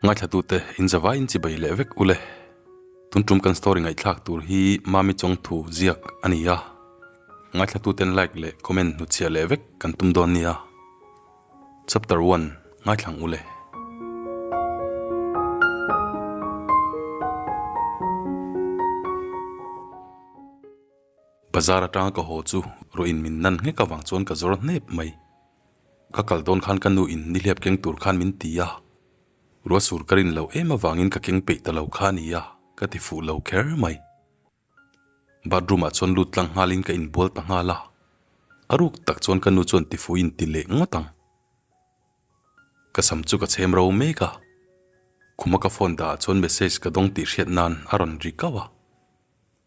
Ngaithlatute in zavai in chibai leh vek ule. Tun tum kan story ngaihthlak tur hi Mami Chawngthu ziak a ni a. Ngaithlatuten like leh comment hnutchhiah leh vek kan tum dawn nia. Chapter one Ngaithlang ule. Bazar atanga ka haw chu ruah in min nan nghek avang chuan ka zawr hnep mai. Ka kal dawn khan ka nu in nihliap keng tur khan min ti a, ruah sur ka rin loh em avangin ka keng peih ta lo kha a nia ka ti fuh lo kher mai. Bathroom ah chuan lut tlang nghalin ka inbual ta nghal a, a ruk tak chuan ka nu chuan ti fuh in ti leh ngawt ang. Ka sam chu ka chhem ro mek a, khuma ka phone dah ah chuan message ka dawng tih hriat nan a rawn ri kauh a.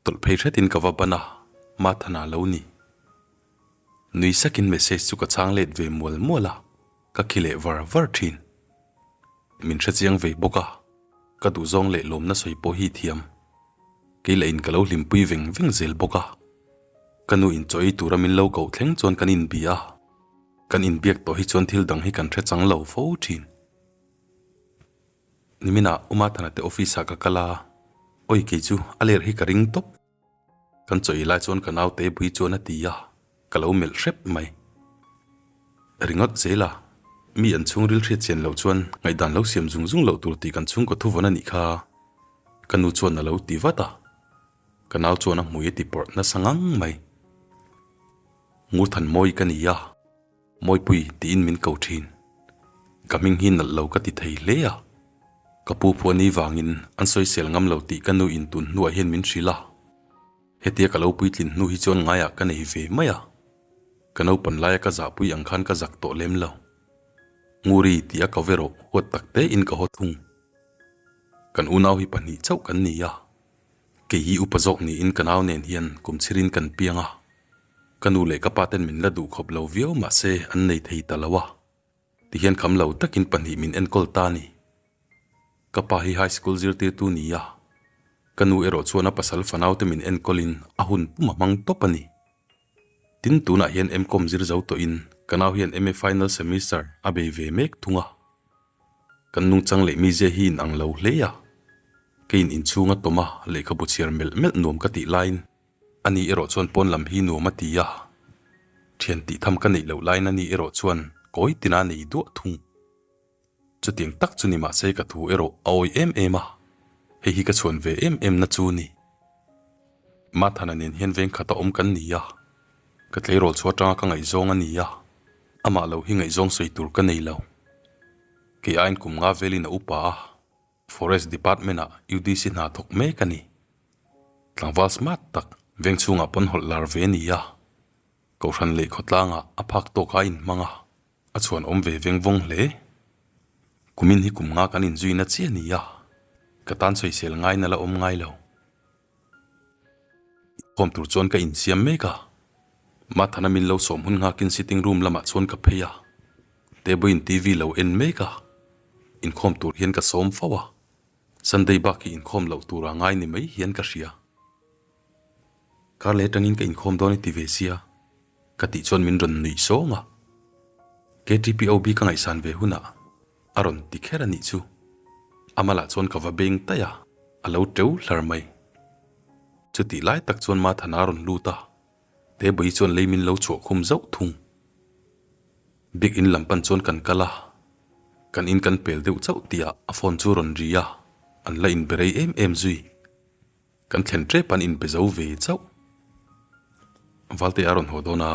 Tawlh phei hretin ka va ban a, Mathana lo ni. Nui sakin message chu ka chhang let ve mual mual a, ka khi leh var var thin. Min hrechiang ve bawk a, ka duhzawng leh lawmna sawi pawh hi thiam. Kei lah in ka lo hlimpui veng veng zel bawk a. Ka nu in chaw ei tura min lo koh thleng chuan kan inbia a, kan inbiak tawh hi chuan thil dang hi kan hrechang lo fo thin. Niminah Umathana te office ah ka kal a, awi kei chu a ler hi ka ring tawp. Kan chaw ei lai chuan ka naute bui chuan a ti a, ka lo melh hrep mai. Ringawt zel a, mi an chhungril hriat chian loh chuan ngaihdan lo siam zung zung loh tur tih kan chhungkaw thuvawn a nih kha. Ka nu chuan a lo ti vat a, ka nau chuan a hmui a ti pawrh nasa ngang mai. Ngurthanmawi ka ni a. Mawipui tiin min ko thin. Ka hming hi nalh lo ka ti thei hle a. Ka pu phuah ni vangin an sawisel ngam lo tih ka nu in tun hnuah hian min hrilh a. Hetia ka lo puitlin hnu hi chuan ngaiah ka nei ve mai a. Ka naupan laia ka zahpui ang khan ka zak tawh lem lo. Nguri tih a ko ve rawh huat tak te in ka haw thung. Kan unau hi pahnih chauh kan ni a. Kei hi upa zawk niin ka nau nen hian kum chhirin kan piang a. Ka nu leh ka pa ten min la duh khawp lo viau mahse an nei thei ta lo a, tihian kham lo takin pahnih min enkawl ta a ni. Ka pa hi high school zirtirtu ni a, ka nu erawh chuan a pasal fanau te min enkawlin a hun pum a hmang tawp a ni. Tin tunah hian MCom zir zo tawhin ka nau hian MA final semester a bei ve mek thung a. Kan nungchang leh mizia hi inang lo hle a, keiin inchhunga tawma lehkhabu chhiar melh melh nuam ka tih laiin Ani erawh chuan pawn lam hi nuam a ti a, thian tih tham ka neih loh laiin ani erawh chuan kawi tina nei duah thung. Chutiang tak chu ni mahse ka thu erawh a awi em em a, hei hi ka chhuan ve em em na chu ni. Mathana nen hian veng khata awm kan ni a, ka tleirawl chhuah atanga ka ngaihzawng a ni a, amah lo hi ngaihzawng sawi tur ka nei lo. Kei aiin kum nga velin a upa a. Forest Department ah UDC hna thawk mek a ni. Tlangval smart tak veng chhungah pawn hawlh lar ve a ni a. Kohhran leh khawtlangah a phak tawk a inhmang a, a chhuan awm ve veng vawng hle. Kumin hi kum nga kan inzuina chiah a ni a, ka tan sawisel ngaina la awm ngai lo. Inkhawm tur chuan ka insiam mek a, Mathana min lo sawm hun nghakin sitting room lamah chuan ka phei a, Table in TV lo en mek a, inkhawm tur hian ka sawm fo a, Sunday bak hi inkhawm loh tura ngai ni mai hian ka hria. Kar leh atangin ka inkhawm dawn i ti ve sia, ka tih chuan min rawn nuih sawng a, KTPOB ka ngaihsan ve hunah A rawn ti kher a nih chu. A malah chuan ka va beng taih a, a lo teu hlar mai. Chutih lai tak chuan Mathana a rawn lut a, Tebawi chuan lei min lo chhuah khum zauh thung. Bik in lam pan chuan kan kal a, kan in kan pel deuh chauh tihah a phone chu a rawn ri a, an la inbe rei em em zui. Kan thlen tep an inbe zo ve chauh. Valte a rawn haw dawn a,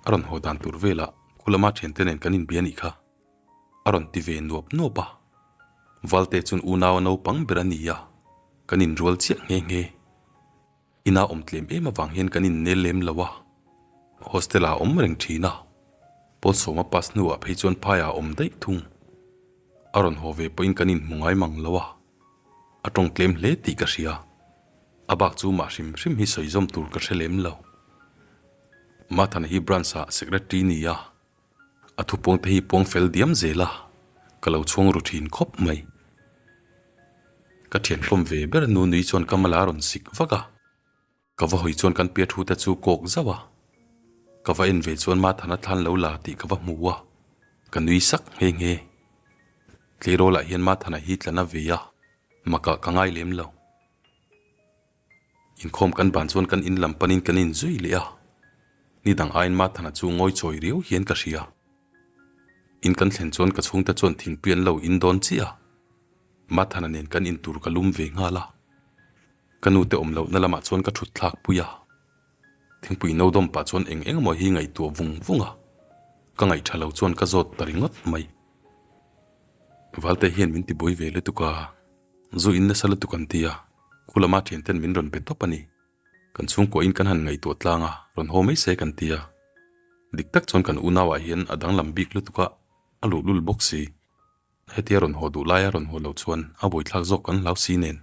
a rawn haw dan tur velah khulama thiante nen kan inbia nih kha. A rawn ti ve nuap nuap a. Valte chuan unau a naupang ber a ni a, kan inrual chiah nghe nghe. Ina awm tlem em avang hian kan innel lem lo a, hostel ah a awm reng thin a, Pawlsawma pass hnuah phei chuan phaiah a awm daih thung. A rawn haw ve pawhin kan inhmu ngai mang lo a, a tawng tlem hle tih ka hria. A bak chu mah hrim hrim hi sawi zawm tur ka hre lem lo. Mathana hi branch ah secretary ni a. A thupuang te hi puang fel diam zel a, ka lo chhuang ru thin khawp mai. Ka thianhlawm ve ber nu nui chuan ka mala a rawn sik vak a, ka va hawi chuan kan pia thu te chu kawk zauh a, ka va en ve chuan Mathana thlan lo la tih ka va hmu a, ka nui sak nghe nghe. Tleirawlah hian Mathana hi tla na ve a, makah ka ngai lem lo. Inkhawm kan ban chuan kan in lam panin kan inzui leh a, ni dang aiin Mathana chu ngawi chawi riau hian ka hria. In kan thlen chuan ka chhungte chuan thingpui an lo in dawn chiah a, Mathana nen kan in tur ka lum ve nghal a. Ka nute awm lohna lamah chuan ka thut thlak pui a, thingpui no dawm pah chuan eng eng emaw hi ngaihtuah vung vung a, ka ngaihtha lo chuan ka zawt ta ringawt mai. Valte hian min tibuai ve lutuk a, zu in nasa lutuk an ti a, khu lama thianten min rawn be tawp a ni. Kan chhungkuahin kan han ngaihtuah tlang a, rawn haw mai se kan ti a. Dik tak chuan kan unauah hian a danglam bik lutuk a, a luhlul bawk si. Hetia rawn haw duh laia rawn haw loh chuan a buaithlak zawk kan hlau si nen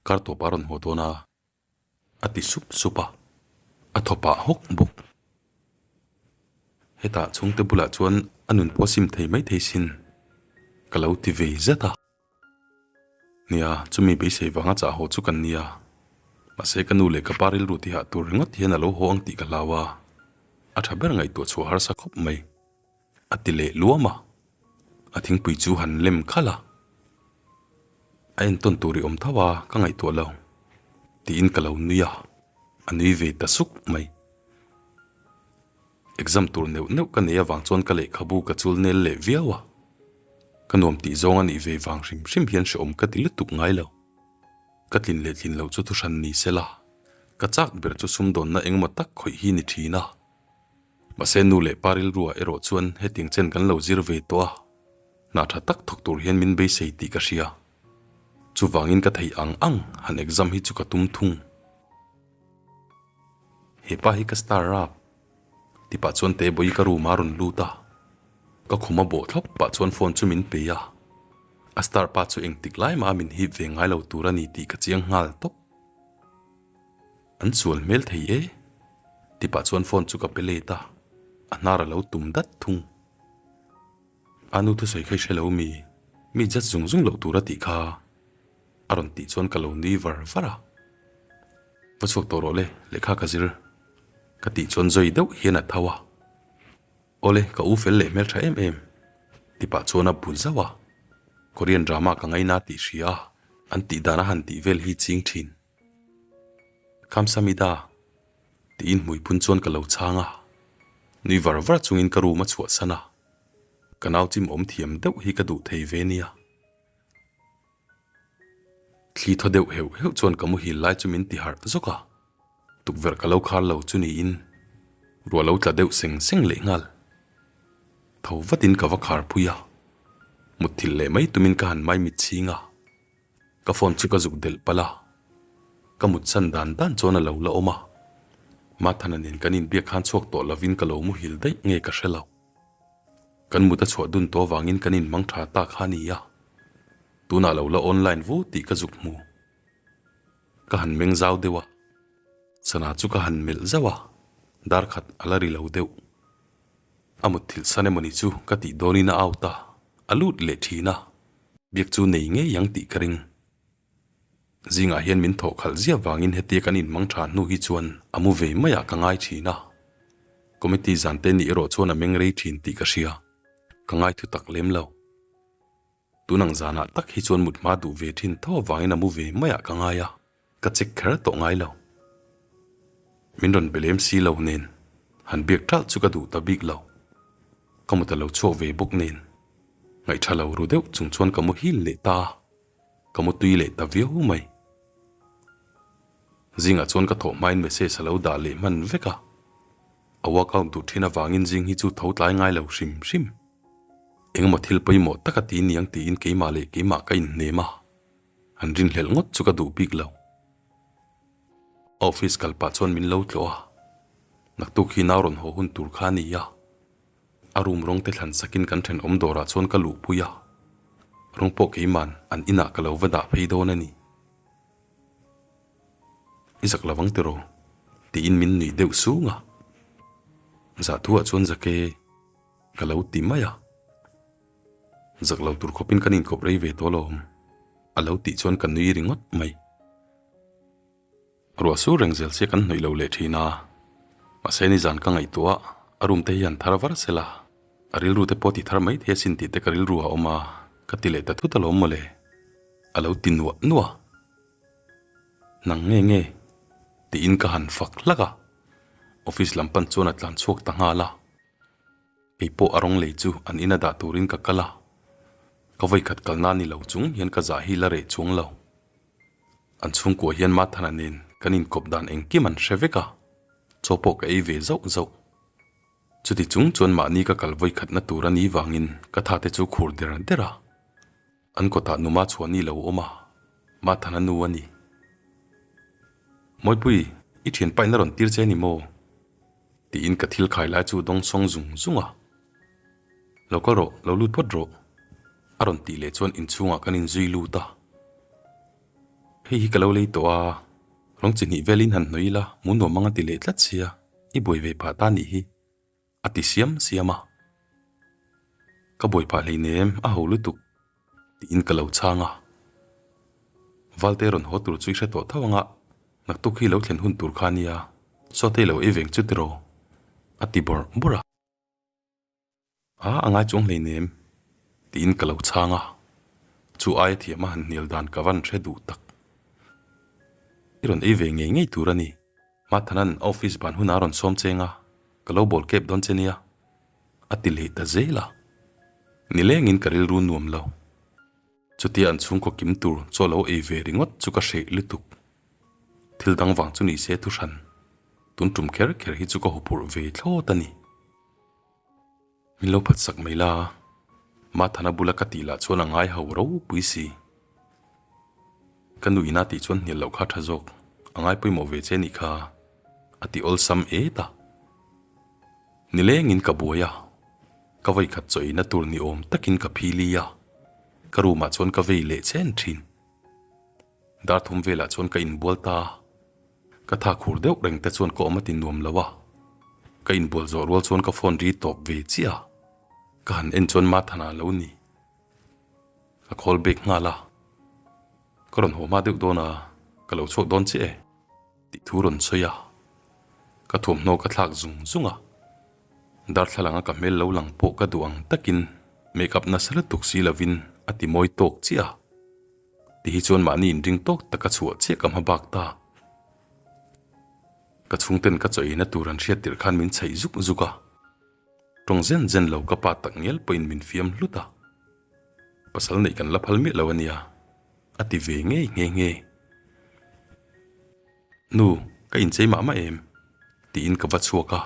kar tawp a rawn haw dawn a, a ti sup sup a, a thaw pah hawk bawk. Hetah chhungte bulah chuan a nun pawh a sim thei mai thei sin ka lo ti vei zet a. Nia, chumi beisei vanga chah haw chu kan nia. Mahse ka nu leh ka pa rilru tihah tur ringawt hian a lo haw ang tih ka hlau a, a tha ber ngaihtuah chhuah harsa khawp mai. A ti leh luam a, a thingpui chu han lem khalh a, a entawn tur i awm tho a, ka ngaihtuah lo tiin ka lo nui a, a nui ve ta suk mai. Exam tur neuh neuh ka nei avang chuan ka lehkhabu ka chul nel leh viau a, ka nuam tih zawng a nih ve vang hrim hrim hian hrehawm ka ti lutuk ngai lo. Ka tlin leh tlin loh chu thuhran ni sela, ka chak ber chu sumdawnna engemaw tak khawih hi ni thin a. Mahse nu leh pa rilruah erawh chuan hetiang chen kan lo zir ve tawh a, hna tha tak thawk tur hian min beisei tih ka hria. Chuvangin ka theih ang ang han exam hi chu ka tum thung. He pa hi ka star rap tipah chuan Tebawii ka room ah a rawn lut a, ka khum a bawh thlawp pah chuan phone chu min pe a, a star pa chu engtik lai mah a min hip ve ngai lo tur a ni tih ka chiang nghal tawp. An sual hmel thei e. Tipah chuan phone chu ka pe let a, a hnar a lo tum dat thung. A nu thusawi kha i hre lo mi, mi judge zung zung loh tur a tih kha a rawn tih chuan ka lo nui var var a. Va chhuak tawh rawh le, lehkha ka zir ka tih chuan zawi deuh hian a tho a. Awle, ka u fel leh hmeltha em em tipah chuan a bu zauh a, Korean drama ka ngaina tih hria a, an tih dan a han tih vel hi ching thin. Kamsamida tiin hmuiphun chuan ka lo chhang a, nui var var chungin ka room a chhuahsan a, ka nau chim awm thiam deuh hi ka duh thei ve nia. Thli thaw deuh heuh heuh chuan ka muhil lai chu min ti harh zawk a, tukverh ka lo khar lo chu niin ruah lo tla deuh seng seng leh nghal. Tho vatin ka va khar phui a, mutthilh leh mai tumin ka han mai mitchhing a. Ka phone chu ka zuk delh palh a, ka mutsan dan dan chuan a lo la awm a, Mathana nen kan inbiak khan chhuak tawh lovin ka lo muhil daih nge ka hre lo. Kan mut a chhuah dun tawh avangin kan inmang tha ta kha a ni a, tunah lo la online vu tih ka zuk hmu. Ka han meng zau deuh a, sana chu ka han melh zauh a, dar khat a la ri lo deuh. A mutthilh san emawni chu ka tih dawnin a out a, a lut leh thin a. Biak chu nei ngei ang tih ka ring. Zingah hian min thawh khalh ziah vangin hetia kan inmang tha hnu hi chuan a mu ve maiah ka ngai thin a. Committee zan te nih erawh chuan a meng rei thin tih ka hria. Ka ngai thu tak lem lo. Tun ang zanah tak hi chuan mut hma duh ve thin tho avangin a mu ve maiah ka ngai a. Ka check kher tawh ngai lo. Min rawn be lem si lo nen han biak ṭalh chu ka duh ta bik lo. Ka mut a lo chhuak ve bawk nen ngaihṭha lo ru deuh chung chuan ka muhil leh ta a, ka mutui leh ta viau mai. Zingah chuan ka thawh hmain message a lo dah leh hman vek a, a workout duh ṭhin avangin zing hi chu tho tlai ngai lo hrim hrim. Engemaw thil pawimawh tak a ti niang tiin keimah leh keimah ka inhnem a. An rinhlelh ngawt chu ka duh bik lo. A office kal pah chuan min lo tlawh a, naktuk hi nau rawn haw hun tur kha a ni a. A room rawng te thlan sakin kan thenawm dawrah chuan ka luhpui a, rawng pawh keiman an inah ka lo va dah phei dawn a ni. I zak lo vang tiraw? tiin min nuih deuh sung a. Zah thuah chuan zak e ka lo ti mai a. Zak lo tur khawpin kan inkawp rei ve tawh alawm, a lo tih chuan ka nui ringawt mai. Ruah sur reng zel sia kan hnawih lo leh thin a, mahse nizan ka ngaihtuah a, a room te hi han thar var sela, a rilru te pawh ti thar mai thei asin tih te ka rilru a awm a. Ka ti leh ta thut alawm mawle, a lo ti nuah nuah. Nang nge nge? tiin ka han fak hlak a, office lam pan chuan a tlan chhuak ta nghal a. Kei pawh a rawng lei chu an ina dah turin ka kal a, ka vawikhat kalna ni lo chung hian ka zah hi la reh chuang lo. An chhungkua hian Mathana nen kan inkawp dan engkim an hre vek a, chaw pawh ka ei ve zauh zauh. Chuti chung chuan mahni ka kal vawikhatna tur a nih vangin ka tha te chu khur der der a. An kawtah numa chhuah ni lo awm a, Mathana nu a ni. Mawipui, i thianpa in a rawn tir che ni maw? Tiin ka thil khai lai chu dawng sawng zung zung a. Lo kal rawh, lo lut phawt rawh, a rawn tih leh chuan inchhungah kan inzui lut a. Hei hi ka lo lei tawh a, rawng chi hnih velin han hnawih ila, mu nuam ang a ti leh tlat sia. I buai ve phah ta nih hi, a ti siam siam a. Ka buai phah hleinem, a ho lutuk, tiin ka lo chhang a. Valte rawn haw tur chu i hre tawh tho ang a, naktuk hi lo thlen hun tur kha a nia, sawtei lo ei veng chu tiraw, a ti bawrh bawrh a. A, a ngai chuang hleinem, tiin ka lo chhang a. Chu aia thiam a han hnial dan ka van hre duh tak. I rawn ei ve ngei ngei tur a ni. Mathanan a office ban hunah a rawn sawm cheng a, ka lo bawl kep dawn che nia, a ti leh ta zel a. Nilengin ka rilru nuam lo. Chutia an chhungkaw kim tur chaw lo ei ve ringawt chu ka hreh lutuk. Thil dang vang chu ni se thuhran, tun tum kher kher hi chu ka huphurh ve thlawt a ni. Min lo phat sak mai la, Mathana bula ka tih lah chuan a ngai ho ropui si. Ka nu ina tih chuan hnial loh kha tha zawk, a ngai pawimawh ve che nih kha, a ti awlsam et a. Nilengin ka buai a, ka vawikhat chaw eina tur ni awm takin ka phili a, ka room ah chuan ka vei leh chen thin. Dar thum velah chuan ka inbual ta a, ka tha khur deuh reng te chuan ka awm a ti nuam lo a, ka inbual zawh rual chuan ka phone ri tawp ve chiah a, ka han en chuan Mathana a lo ni. Ka call back nghal a, ka rawn haw hma deuh dawn a, ka lo chhuak dawn chiah e tih thu rawn sawi a, ka thuamhnaw ka thlak zung zung a, darthlalang a ka hmel lo lang pawh ka duh ang takin make up nasa lutuk si lovin a ti mawi tawk chiah a. Ti hi chuan mahni inring tawk taka chhuah chiah ka hma bak ta. Ka chhungten ka chaw eina tur an hriat tirh khan min chhaih zuk zuk a. Tawng zen zen lo ka pa tak ngial pawhin min fiam hlut a. Pasal neih kan la phal miah lo a nia, a ti ve ngei nghe nghe. Nu, ka inchei mah mah em? tiin ka va chhuak a.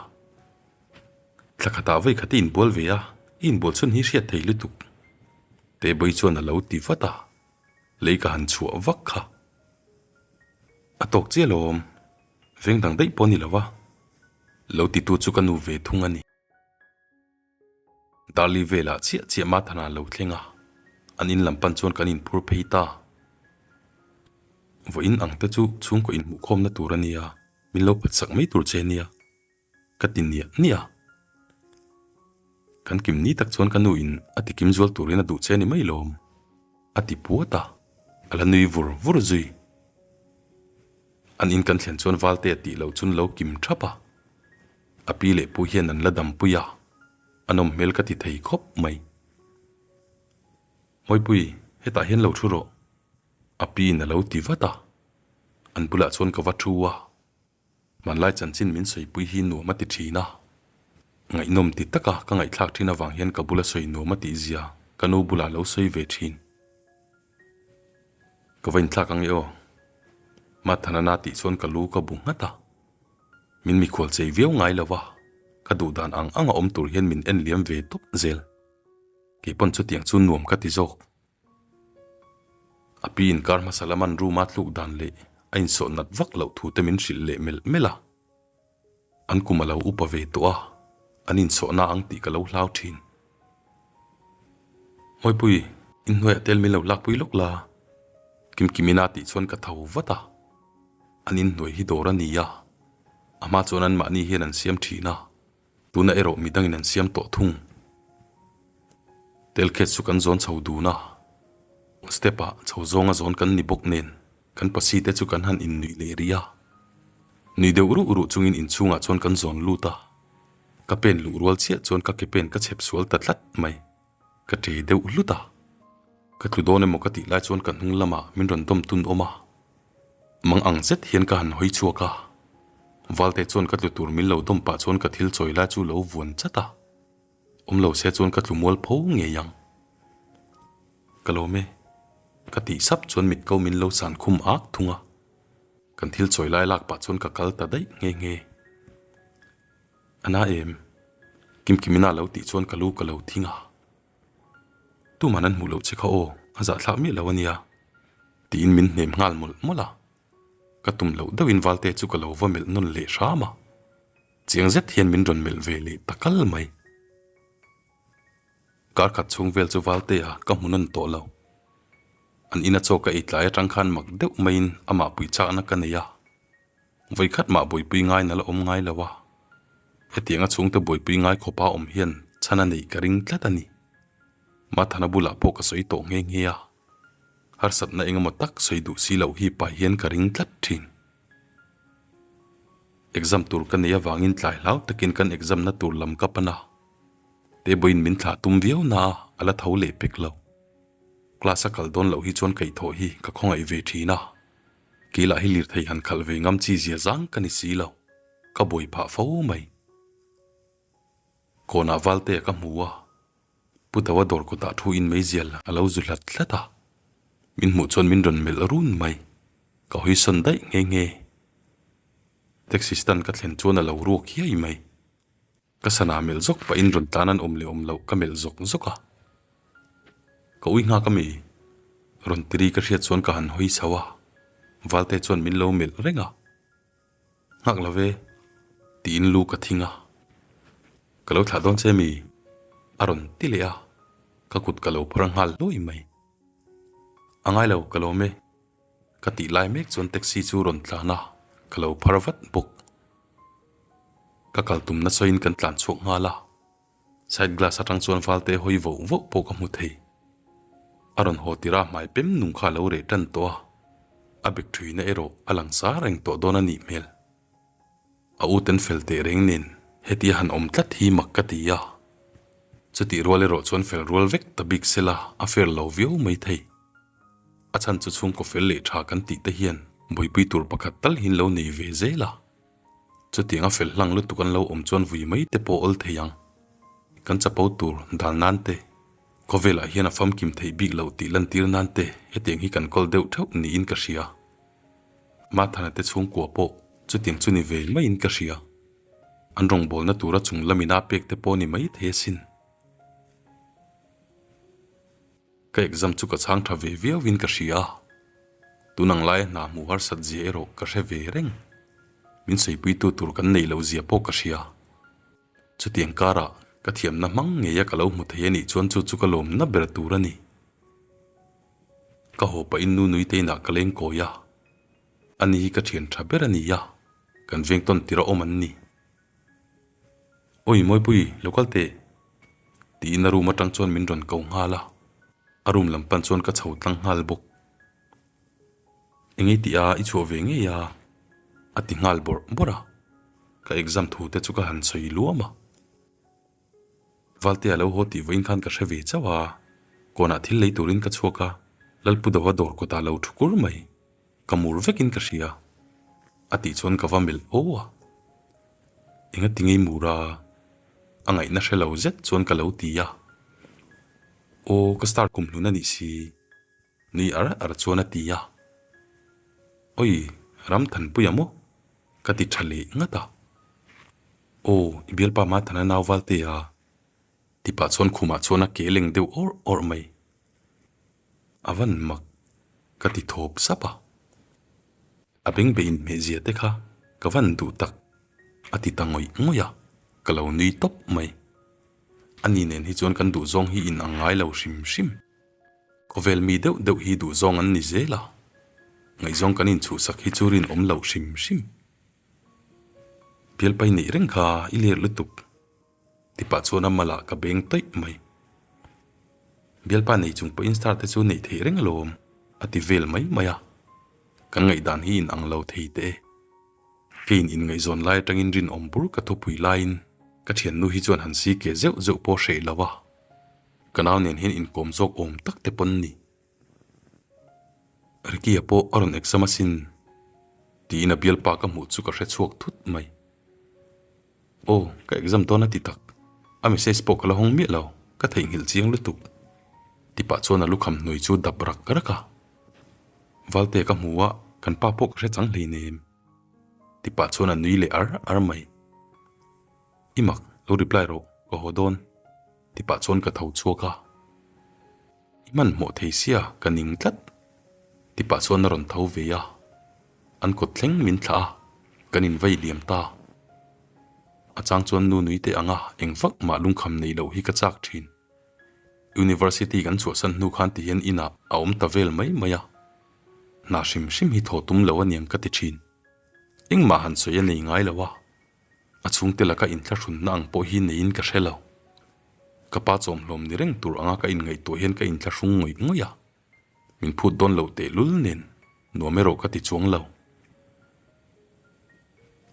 Thla khatah vawi khat i inbual ve a, i inbual chhun hi hriat thei lutuk. Tebawii chuan a lo ti vat a, lei ka han chhuah vak kha. A tawk chiah alawm, veng dang daih pawh a ni lo va, lo titu chu ka nu ve thung a ni. Darli velah chiah chiah Mathana a lo thleng a, an in lam pan chuan kan inphur phei ta. Vawiin ang te chu chhungkaw inhmuhkhawmna tur a nia, min lo phatsak mai tur che nia. Ka ti niah niah a. Kan kim ni tak chuan ka nu in a ti kim zual turin a duh che ni mai lawm, a ti puat a, a la nui vur vur zui. An in kan thlen chuan Valte a tih loh chun lo kim thap a, a pi leh pu hian an la dampui a, a nawm hmel ka ti thei khawp mai. Mawipui, hetah hian lo thu rawh, a pi in a lo ti vat a, an bulah chuan ka va thu a. Hmanlai chanchin min sawipui hi nuam a ti thin a, ngaihnawm ti taka ka ngaihthlak thin avang hian ka bula sawi nuam a tih zia ka nu bulah lo sawi ve thin. Ka va inthlak ang e aw. Mathanana tih chuan ka lu ka bu nghat a, min mikhual chei viau ngai lo va, ka duh dan ang anga awm tur hian min en liam ve tawp zel. Keipawn chutiang chu nuam ka ti zawk. A pi inkar hmasa laman room a tluk dan leh a insawh nat vak loh thu te min hrilh leh melh melh a. An kum a lo upa ve tawh a, an insawh na ang tih ka lo hlau thin. Mawipui, inhnuaiah tel min lo lakpui lawk la, Kimkimina tih chuan ka tho vat a. An inhnuai hi dawr a ni a, a hma chuan anmahni hian an siam thin a. Tuna erawh midangin an siam tawh thung. Telkhet chu kan zawn chho dun a, step ah chho zawnga zawn kan ni bawk nen kan pasi te chu kan han innuih leh rih a. Nui deuh ruh ruh chungin inchhungah chuan kan zawn lut a, ka pen luh rual chiah chuan ka ke pen ka chhep sual ta tlat mai, ka ṭe deuh hlut a. Ka tlu dawn emaw ka tih lai chuan ka hnung lamah min rawn dawm tun awm a. Mang ang zet hian ka han hawi chhuak a. Valte chuan ka tlu tur min lo dawm pah chuan ka thil chawi lai chu lo vuan chat a. Awm lo se chuan ka tlu mual pho ngei ang. Ka lawm e. Ka tih sap chuan mit ko min lo san khum ak thung a. Kan thil chawi lai lak pah chuan ka kal ta daih nghe nghe. A na em? Kimkimina lo tih chuan ka lu ka lo thing a. Tuman an hmuh loh che kha aw, a zahthlak miah lo a nia, tiin min hnem nghal mawlh mawlh a. Ka tum loh deuhin Valte chu ka lo va melh nawn leh hram a. Chiang zet hian min rawn melh ve leh ta kal mai. Kar khat chhung vel chu Valtea ka hmu nawn tawh lo. An ina chaw ka ei tlai atang khan mak deuh maiin amah pui chakna ka nei a. Vawikhat mah buaipui ngai na la awm ngai lo a. Hetianga chhungte buaipui ngai khawpa awm hian chhan a neih ka ring tlat a ni. Mathana bulah pawh ka sawi tawh nghe nghe a. Harsatna engemaw tak sawi duh si loh hi pai hian ka ring tlat thin. Exam tur ka nei avangin tlai hlau takin kan exam na tur lam ka pan a. Teboin min thlah tum viau na a, a la tho leh pek lo. Class a kal dawn loh hi chuan kaihthawh hi ka khawngaih ve thin a. Kei lah hi lirthei han khalh ve ngam chi zia zang ka ni si lo, ka buai phah fo mai. Kawnah Valtea ka hmu a, Pu Dawa dawr kutah thu in meizial a lo zu hlat hlat a, min hmuh chuan min rawn melh run mai, ka hawi sawn daih nghe nghe. Taxi stand ka thlen chuan a lo ruak hiai mai. Ka sana melh zawk pahin rawn tlan an awm leh awm loh ka melh zawk zawk a. Ka ui nghak ami? Rawn tiri ka hriat chuan ka han hawi chho a, Valte chuan min lo melh reng a. Nghak lo ve, tiin lu ka thing a. Ka lo thlah dawn che mi? A rawn ti leh a, ka kut ka lo phar nghal hluai mai. A ngai lo, ka lawm e. Ka tih lai mek chuan taxi chu rawn tlan a, ka lo phar vat bawk. Ka kal tumna sawiin kan tlan chhuak nghal a, side glass atang chuan Valte hawi voh voh pawh ka hmu thei. A rawn haw tirh a hmai pem nung kha a lo reh tan tawh a, a bek thuina erawh a lang sa reng tawh dawn a nih hmel. A u ten fel teh reng nen hetia han awm tlat hi mak ka ti a, chutih rual erawh chuan fel rual vek ta bik sela a fair lo viau mai thei. A chhan chu chhungkaw fel leh tha kan tih te hian buaipui tur pakhat tal hi an lo nei ve zel a. Chutiang a fel hlang lutuk an lo awm chuan vui mai te pawh awl thei ang. Kan chapo tur dal nan te, khawvelah hian a famkim theih bik loh tih lantir nan te hetiang hi kan kawl deuh theuh niin ka hria. Mathana te chhungkua pawh chutiang chu ni ve maiin ka hria. An rawngbawlna tura chung lamina pek te pawh ni mai thei asin. Ka exam chu ka chhang tha ve viauin ka hria a, tun ang laia hna hmuh harsat zia erawh ka hre ve reng. Min sawipuitu tur kan neih loh zia pawh ka hria. Chutiang karah ka thiamna hmang ngeia ka lo hmu thei a nih chuan chu chu ka lawmna ber tur a ni. Ka haw pahin nu nui te inah ka leng kawi a, ani hi ka thian tha ber a ni a, kan veng tawn tir a awm an ni. Oi Mawipui, lo kal teh! Tiin a room atang chuan min rawn ko nghal a, a room lam pan chuan ka chho tlang nghal bawk. Engei tih a, i chhuah ve ngei a? A ti nghal bawrh bawrh a, ka exam thu te chu ka han sawi luam a. Valtea lo haw tih vawiin khan ka hre ve chauh a, kawnah thil lei turin ka chhuak a, Lalpudova dawr kawtah lo thu kur mai. Ka mur vekin ka hria. A tih chuan ka va melh aw a. Enga ti ngei mur a? A ngaihna hre lo zet chuan ka lo ti a. Aw, ka star kum hlun a nih si. Nui ar ar chuan a ti a. Oi, Ramthanpuia maw? Ka ti tha leh ngat a. Aw, i bialpa Mathana nau Valtea. Ti pah chuan khumah chuan a ke leng deuh awrh awrh mai. A van mak ka ti thawp sap a, a bengbeh inhmeh zia te kha ka van duh tak a ti ta ngawih ngawih a, ka lo nui tawp mai. Ani nen hi chuan kan duhzawng hi in ang ngai lo hrim hrim. Khawvel mi deuh deuh hi duhzawng an ni zel a, ngaihzawng kan inchhuhsak hi chu rinawm loh hrim hrim. Bialpai neih reng kha i ler lutuk. Tipah chuan a malah ka beng tawih mai. Bialpa nei chung pawhin star te chu neih theih reng alawm, a ti vel mai mai a. Kan ngaihdan hi in ang lo thei teh e. Keiin inngaihzawn lai atangin rinawm bur ka thupui laiin ka thiannu hi chuan han si ke zeuh zeuh pawh hreh lo a. Ka nau nen hian inkawm zawk awm tak te pawn ni. Ricky-a pawh a rawn exam asin tiin a bialpa ka hmuh chu ka hre chhuak thut mai. Aw, ka exam dawn a ti tak. A message pawh ka la hawng miah lo, ka theihnghilh chiang lutuk. Ti pah chuan a lukham hnuai chu dap rak rak a. Valte ka hmu a, kan pa pawh ka hre chang hleinem. Ti pah chuan a nui leh ar ar mai. I mak, lo reply rawh, ka haw dawn. Ti pah chuan ka tho chhuak a. I hmanhmawh thei sia, ka ning tlat. Ti pah chuan a rawn tho ve a. An kawt thleng min thlah a, kan invei liam ta. A chang chuan nu nui teh ang a, eng vak mah lungkham nei loh hi ka chak thin. University kan chhuahsan hnu khan ti hian inah a awm ta vel mai mai a. Hna hrim hrim hi thaw tum lo aniang ka ti thin. Engmah han sawi a nei ngai lo a, a chhungte laka inthlahrunna ang pawh hi neiin ka hre lo. Ka pa chawmhlawm ni reng tur anga ka inngaihtuah hian ka inthlahrung ngawih ngawih a. Min phut dawn lo tehlul nen nuam erawh ka ti chuang lo.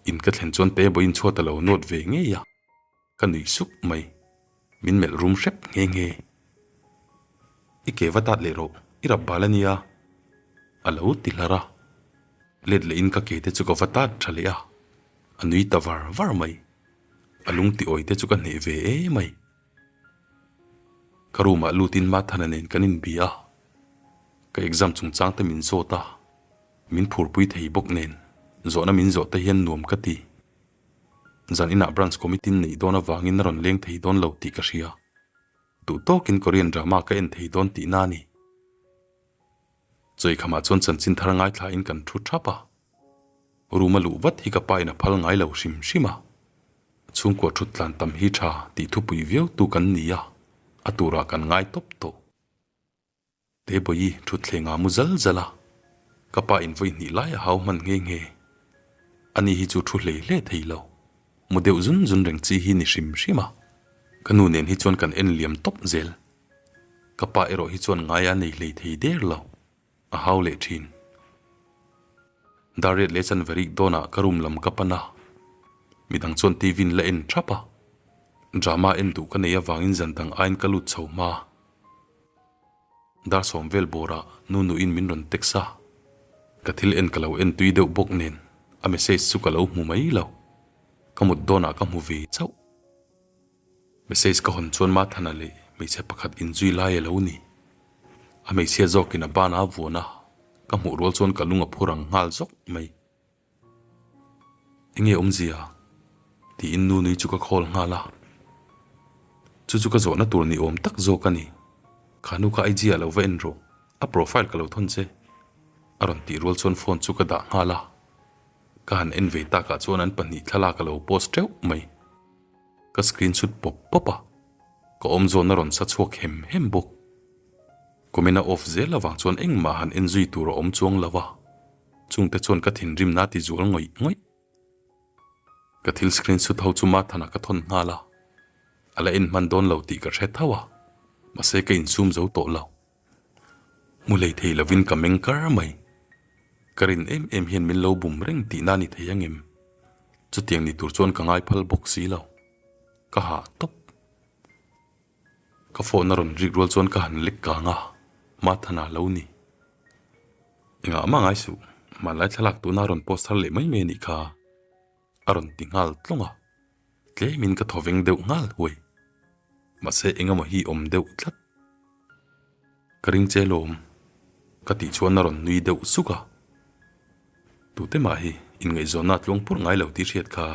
In ka thlen chuan te vawiin chhuat a lo nawt ve ngei a, ka nuih suk mai. Min melh rum hrep nghe nghe. I ke va tat leh rawh, i rap bal a nia. A lo ti hlar a. Let leh in ka ke te chu ka va tat tha leh a. A nui ta var var mai. A lung ti awi te chu ka hneh ve e mai. Ka room ah lutin Mathana nen kan inbia a, ka exam chungchang te min zawt a, min phurpui thei bawk nen zawhna min zawh te hian nuam ka ti. Zan inah branch committee in neih dawn avangin a rawn leng thei dawn lo tih ka hria. Duh tawkin Korean drama ka en thei dawn tihna a ni. Chawikhamah chuan chanchin thar ngaithlain kan thu thap a. Room a luh vat hi ka pa in a phal ngai lo hrim hrim a. Chhungkua thut tlan tam hi tha tih thupui viau tu kan ni a, a turah kan ngai tawp tawh. Tebawi thutthleng ah mu zal zal a, ka pa in vawi hnih lai a hau hman nghe nghe. Ani hi chu thu hlei hle thei lo, mu deuh zun zun reng chi hi ni hrim hrim a. Ka nu nen hi chuan kan en liam tawp zel. Ka pa erawh hi chuan ngai a nei hlei thei der lo. A hau leh thin. Dar riat leh chan verik dawnah ka room lam ka pan a, midang chuan TV in la en thap a. Drama en duh ka nei avangin zan dang aiin ka lut chho hma. Dar sawm vel bawrah nu nuin min rawn text a, ka thil en ka lo en tui deuh bawk nen a message chu ka lo hmu mai lo. Ka mut dawnah ka hmu ve chauh. Message ka hawn chuan Mathana leh hmeichhe pakhat inzui lai a lo ni. A hmeichhia zawkin a ban a vuan a, ka hmuh rual chuan ka lung a phu rang nghal zawk mai. Enge awmzia? tiin nu nui chu ka call nghal a. Chu chu ka zawhna tur ni awm tak zawk a ni. Kha nu kha IG ah lo va en rawh, a profile ka lo thawn che. A rawn tih rual chuan phone chu ka dah nghal a. Ka han en ve takah chuan an pahnih thlalak a lo post teuh mai. Ka screenshot pawp pawp a, ka awm zawn a rawn sa chhuak hem hem bawk. Comment a off zel avang chuan engmah han en zui tur a awm chuang lo a, chungte chuan ka thinrimna a ti zual ngawih ngawih. Ka thil screenshot ho chu Mathan-a ka thawn nghal a, a la en hman dawn lo tih ka hre tho a, mahse ka insum zo tawh lo. Hmu hlei thei lovin ka meng kar mai. Ka rin em em hian min lo bum reng tihna a ni thei angem? Chutiang ni tur chuan ka ngai phal bawk si lo. Ka hah tawp. Ka phone a rawn rik rual chuan ka han lek kang a, Mathana lo ni. Engah mah ngai suh, hmanlai thlalak tuna a rawn post thar leh mai mai a nih kha. A rawn ti nghal tlawng a, tlemin ka thaw veng deuh nghal huai. Mahse engemaw hi awm deuh tlat. Ka ring che lawm, ka tih chuan a rawn nui deuh suk a. Tute mah hi inngaihzawnna a tluang purh ngai lo tih hriat kha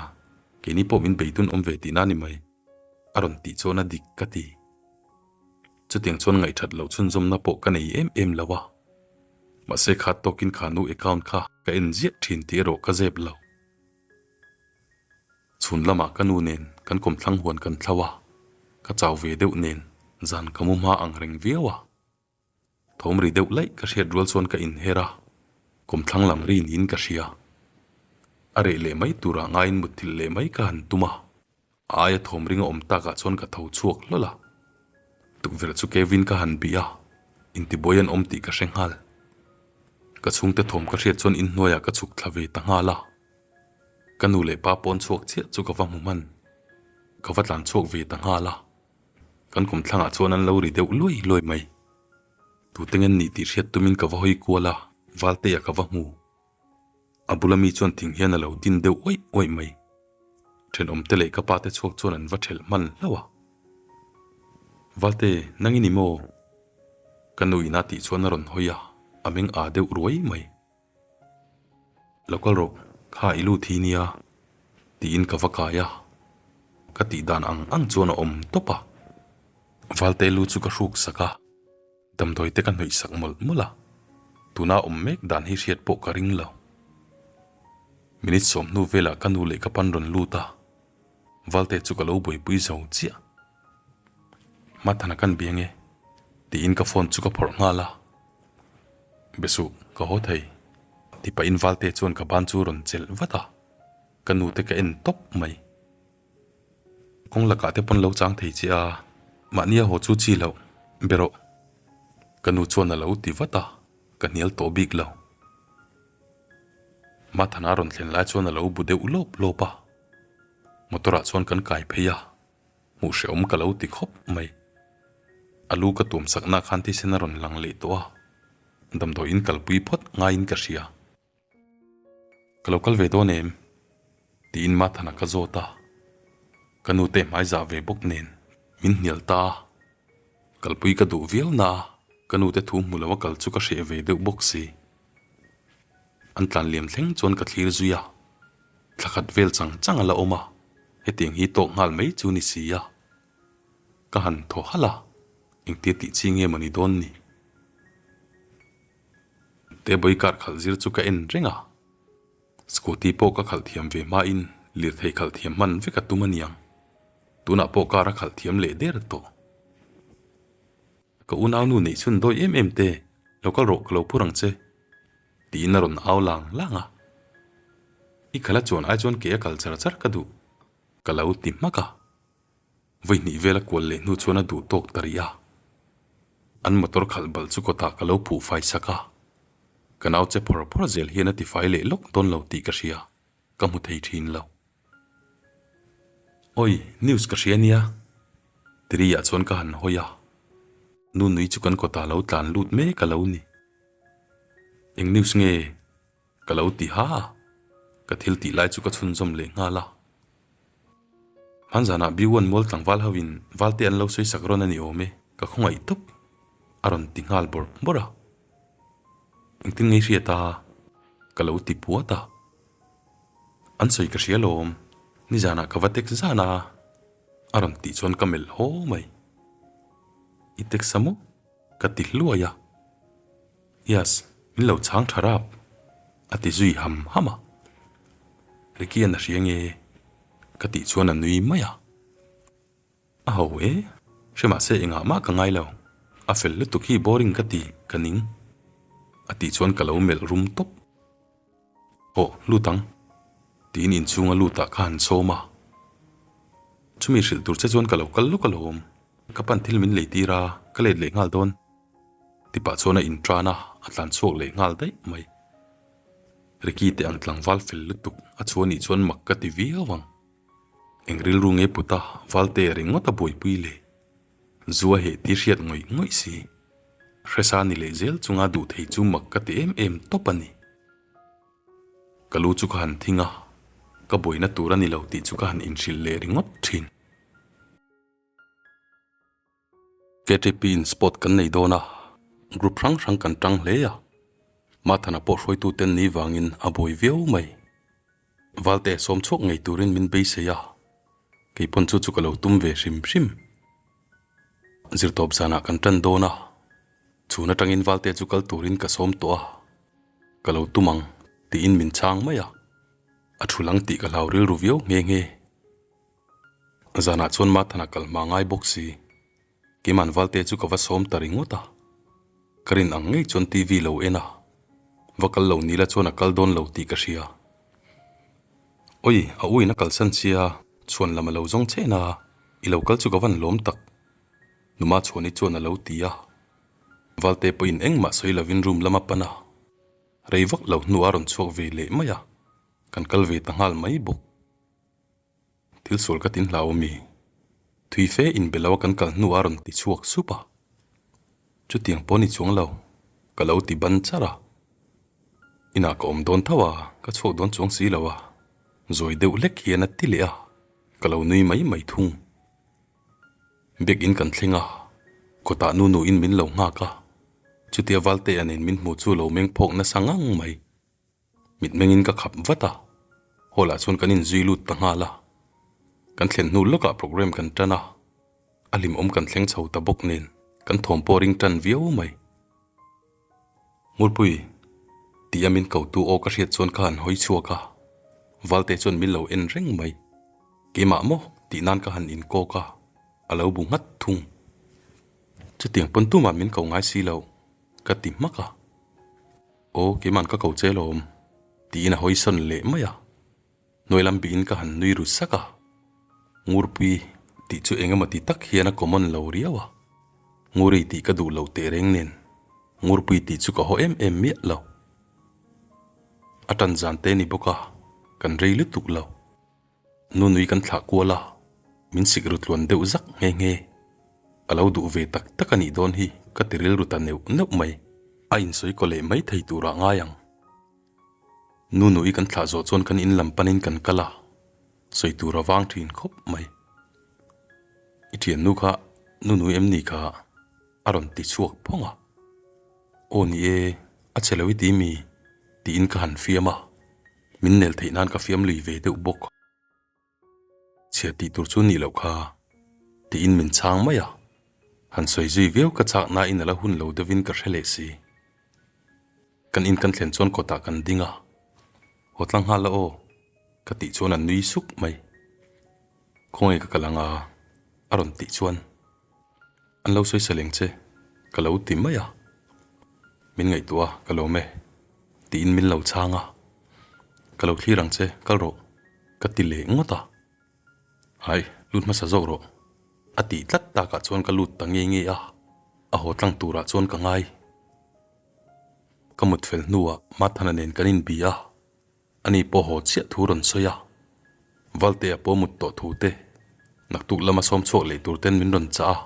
keini pawh min beidun awm ve tihna a ni mai, a rawn tih chuan a dik ka ti. Chutiang chuan ngaihthat loh chhunzawmna pawh ka nei em em lo a. Mahse kha tawkin kha nu account kha ka en ziah thin tih erawh ka zep lo. Chhun lamah ka nu nen kan kawmthlang huan kan thlo a, ka chau ve deuh nen zan ka mu hma ang reng viau a. Thawm ri deuh laih ka hriat rual chuan ka inher a, kawmthlang lam ri niin ka hria. A reh leh mai turah ngaiin mutthilh leh mai ka han tum a, a aia thawm ring a awm takah chuan ka tho chhuak hlawl a. Tukverh chu Kevin ka han bih a, intibuai an awm tih ka hre nghal. Ka chhungte thawm ka hriat chuan inhnuaiah ka chhuk thla ve ta nghal a. Ka nu leh pa pawn chhuak chiah chu ka va hmu hman. Ka va tlan chhuak ve ta nghal a. Kan kum thlangah chuan an lo ri deuh luai luai mai. Tute ngen nih tih hriat tumin ka va hawi kual a, Valtea ka va hmu. A bula mi chuan thing hian a lo din deuh uaih uaih mai. Thenawmte leh ka pa te chhuak chuan an va thelh hman hlauh a. Valte, nang i ni maw? Ka nu in a tih chuan a rawn hawi a, a meng aa deuh ruai mai. Lo kal rawh, kha i lut hi nia, tiin ka va kai a. Ka tih dan ang ang chuan a awm tawp a. Valte lu chu ka hruk sak a. Damdawi te ka hnawih sak mawlh mawlh a, tuna awm mek dan hi hriat pawh ka ring lo. Minute sawm hnu velah ka nu leh ka pan rawn lut a, Valte chu ka lo buaipui zo chiah. Mathana kan biang e, tiin ka phone chu ka phawrh nghal a. Be suh, ka haw thei, ti pahin Valte chuan ka ban chu rawn chelh vat a, ka nu te ka en tawp mai. Kawng lakah te pawn lo chang thei che a, mahni a haw chu chi loh, be rawh. Ka nu chuan a lo ti vat a, ka hnial tawh bik lo. Mathana rawn thlen lai chuan a lo bu deuh lawp lawp a, motor ah chuan kan kai phei a, hmuh hrehawm ka lo ti khawp mai. A lu ka tuam sakna khan thisen a rawn lang leh tawh a, damdawiin kalpui phawt ngaiin ka hria. Ka lo kal ve dawn em? tiin Mathana ka zawt a, ka nu te hmai zah ve bawk nen min hnial ta a, kalpui ka duh viau na a, ka nu te thu hmu lo a kal chu ka hreh ve deuh bawk si. An tlan liam thleng chuan ka thlir zui a, thla khat vel chang chang a la awm a, hetiang hi tawk nghal mai chu ni si a, ka han thaw halh a, engtia tih chi nge maw ni dawn ni? Tebawii car khalh zir chu ka en reng a, scooty pawh ka khalh thiam ve hmain lirthei khalh thiam hman vek a tum a niang. Tunah pawh car a khalh thiam leh der tawh. Ka unaunu neih chhun dawi em em te, lo kal rawh ka lo phur ang che, tiin a rawn au lang lang a. I khalh a chuan ai chuan ke a kal char char ka duh, ka lo ti hmak a. Vawi hnih vel a kual leh hnu chuan a duh tawk ta rih a. An motor khalh balh chu kawtah ka lo phuh fai sak a. Ka nau che phawr phawr zel hian a ti fai leh lawk dawn lo tih ka hria, ka hmu thei thin lo. Awi, news ka hria nia. Tiri ah chuan ka han hawi a. Nu nui chu kan kawtah lo tlan lut mek a lo ni. Eng news nge? Ka lo ti ha a, ka thil tih lai chu ka chhunzawm leh nghal a. Hmanzanah Biuan mual tlangval ho in Valte an lo sawi sak rawn a ni awm e, ka khawngaih tawp a rawn ti nghal bawrh bawrh a. Engtin nge i hriat a? Ka lo ti puat a. An sawi ka hria lawm, nizanah ka va text zan a, a rawn tih chuan ka melh haw mai. I text a maw? Ka ti hluai a. Yes, min lo chhang tha rap, a ti zui ham ham a. Ricky-a'n a hria nge? Ka tih chuan a nui mai a. A ho e, hre mahse engah mah ka ngai lo, a fel lutuk hi boring ka ti, ka ning, a tih chuan ka lo melh rum tawp. Aw, lut ang, tiin inchhunga lutah ka han sawm a. Chumi hrilh tur che chuan ka lo kal lawk alawm, ka pan thil min lei tir a, ka let leh nghal dawn. Tipah chuan a intan a, a tlan chhuak leh nghal daih mai. Ricky te ang tlangval fel lutuk a chhuah nih chuan mak ka ti viau ang. Eng rilru nge puta Valte ringawt a buaipui le? Zu a heh tih hriat ngawih ngawih si. Hresa ni leh zel chunga duh thei chu mak ka ti em em tawp a ni. Ka lu chu ka han thing a, ka buaina tur a ni lo tih chu ka han inhrilh leh ringawt thin. KTP in sport kan nei dawn a, group hrang hrang kan tang hle a, Mathana pawh hruaitu ten ni vangin a buai viau mai. Valte sawm chhuak ngei turin min beisei a, kei pawn chu chu ka lo tum ve hrim hrim. Zirtawp zanah kan tan dawn a, chhun atangin Valte chu kal turin ka sawm tawh a, ka lo tum ang tiin min chhang mai a, a thu lang tih ka hlau rilru viau nghe nghe. Zanah chuan Mathana kal hma ngai bawk si. Keiman Valte chu ka va sawm ta ringawt a. Ka rin ang ngei chuan TV lo en a. Va kal lo nila chuan a kal dawn lo tih ka hria. Oi, a uin a kalsan sia, chhuan lam a lo zawng chen a, i lo kal chu ka van lawm tak. Numa chhuani chuan a lo ti a. Valte pawhin engmah sawi lovin room lam a pan a. Rei vak lo hnuah a rawn chhuak ve leh mai a. Kan kal ve ta nghal mai bawk. Thil sual ka tin hlau ami? Thui fe in be lo a kan kal hnu a rawn ti chhuak sup a. Chutiang pawh ni chuang lo, ka lo ti ban char a. Inah ka awm dawn tho a, ka chhuak dawn chuang si lo a, zawi deuh hlek hian a ti leh a, ka lo nui mai mai thung. Biakin kan thleng a, kawtah nu nuin min lo nghak a, chutia Valtea nen min hmu chu lo meng phawk nasa ngang mai. Mitmengin ka khap vat a, hall ah chuan kan inzui lut ta nghal a. Kan thlen hnu lawkah programme kan tan a, a hlimawm kan thleng chho ta bawk nen kan thawm pawh ring tan viau mai. Ngurpui, tih a min kotu aw ka hriat chuan ka han hawi chhuak a, Valte chuan min lo en reng mai. Keimah maw tih nan ka han inkawk a, a lo bu nghat thung. Chutiang pawn tumah min ko ngai si lo, ka ti hmak a. Aw, keima'n ka ko che lawm, tiin a hawi sawn leh mai a. Hnuai lam bihin ka han nui ru sak a, Ngurpui tih chu eng emaw ti tak hian a common lo riau a, Nguri tih ka duh lo teh reng nen Ngurpui tih chu ka haw em em miah lo. A tan zan te ni bawk a, kan rei lutuk lo. Nunui kan thlah kual a, min sik ru tluan deuh zak nghe nghe. A lo duh ve tak tak a nih dawn hi ka ti rilru ta neuh neuh mai. A insawi kaw leh mai thei turah ngai ang. Nunui kan thlah zawh chuan kan in lam panin kan kal a, sawi tur a vang thin khawp mai. I thiannu kha Nunui em ni kha? a rawn ti chhuak phawng a. Aw ni e, a che lo i ti mi? tiin ka han fiam a, min nel theih nan ka fiam lui ve deuh bawk. Chhia tih tur chu nih loh kha, tiin min chhang mai a. Han sawi zui viau ka chak nain a la hun lo deuhin ka hre leh si. Kan in kan thlen chuan kawtah kan ding a, Haw tlang nghal la aw, ka tih chuan a nui suk mai. Khawngaih ka kal ang a, a rawn tih chuan an lo sawi sa leng che, ka lo ti mai a. Min ngaihtuah a, ka lawm e, tiin min lo chhang a. Ka lo thlir ang che, kal rawh, ka ti leh ngawt a. Hai, lut hmasa zawk rawh, a tih tlat takah chuan ka lut ta nge nge a, a haw tlang turah chuan ka ngai. Ka mut fel hnuah Mathana nen kan inbi a, ani pawh haw chiah thu rawn sawi a, Valtea pawh mut tawh thu te, naktuk lama sawm chhuak leh tur ten min rawn chah a,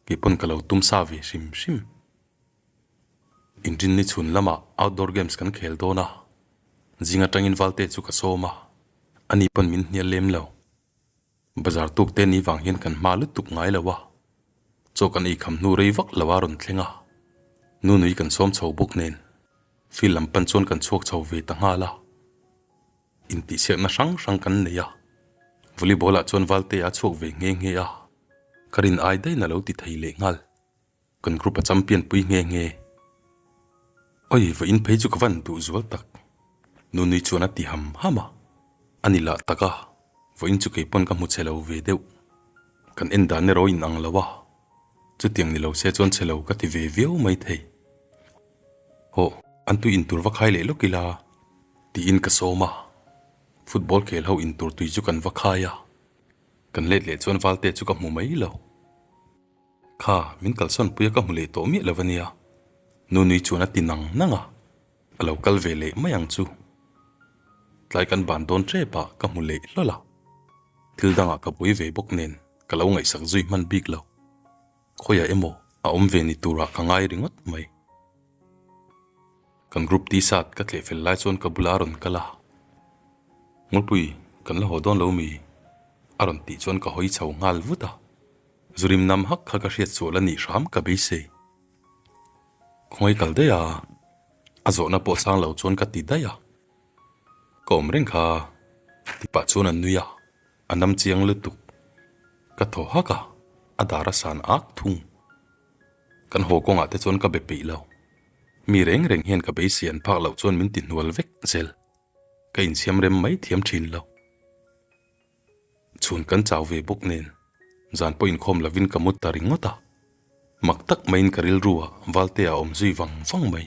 kei pawn ka lo tum sa ve hrim hrim. Inrinni chhun lamah outdoor games kan khel dawn a, zing atangin Valtea chu ka sawm a, ani pawn min hnial lem lo. Bazar tuk te ni vang hian kan hma lutuk ngai lo a, chaw kan ei kham hnu rei vak lo a rawn thleng a, Nunui kan sawm chho bawk nen field lam pan chuan kan chhuak chho ve ta nghal a, intihsiakna hrang hrang kan nei a, volleyball ah chuan Valtea a chhuak ve nghe nghe a, ka rin ai daih in a lo ti thei leh nghal. Kan group a champion pui nghe nghe. Oi, va in phei chu ka van duh zual tak. Nunui chuan a ti ham ham a. A ni lah tak a, vawiin chu kei pawn ka hmu chhe lo ve deuh. Kan en dan erawh in ang lo a, chutiang ni lo se chuan chhe lo ka ti ve viau mai thei. Hawh, an tui in tur va khai leh lawk ila, tiin ka sawm a. Football khel ho in tur tui chu kan va khai a. Kan let leh chuan Valte chu ka hmu mai lo. Kha, min kalsawn pui a ka hmu leh tawh miah lo a nia. Nunui chuan a ti nang nang a, a lo kal ve leh mai ang chu. Tlai kan ban dawn tep ah ka hmu leh hlawl a, thil dangah ka buai ve bawk nen ka lo ngaihsak zui hman bik lo. Khawiah emaw a awm ve ni turah ka ngai ringawt mai. Kan group t-shirt ka tleh fel lai chuan ka bula a rawn kal a, Ngawlpui, kan la haw dawn lo mi? a rawn tih chuan ka hawi chho nghal vut a. Zurim nam hak kha ka hriat sual a nih hram ka beisei. Khawngaih kal daih a, a zawhna pawh sang lo chuan ka ti daih a. Ka awm reng kha ti pah chuan a nui a, a nam chiang lutuk. Ka thaw hak a, a dar a san ak thung. Kan haw kawngah te chuan ka be peih lo. Mi reng reng hian ka beisei an phak loh chuan min ti hnual vek zel. Ka insiam rem mai thiam thin lo. Chhun kan chau ve bawk nen zan pawh inkhawm lovin ka mu ta ringawt a, mak tak maiin ka rilru ah Valte a awm zui vang vang mai.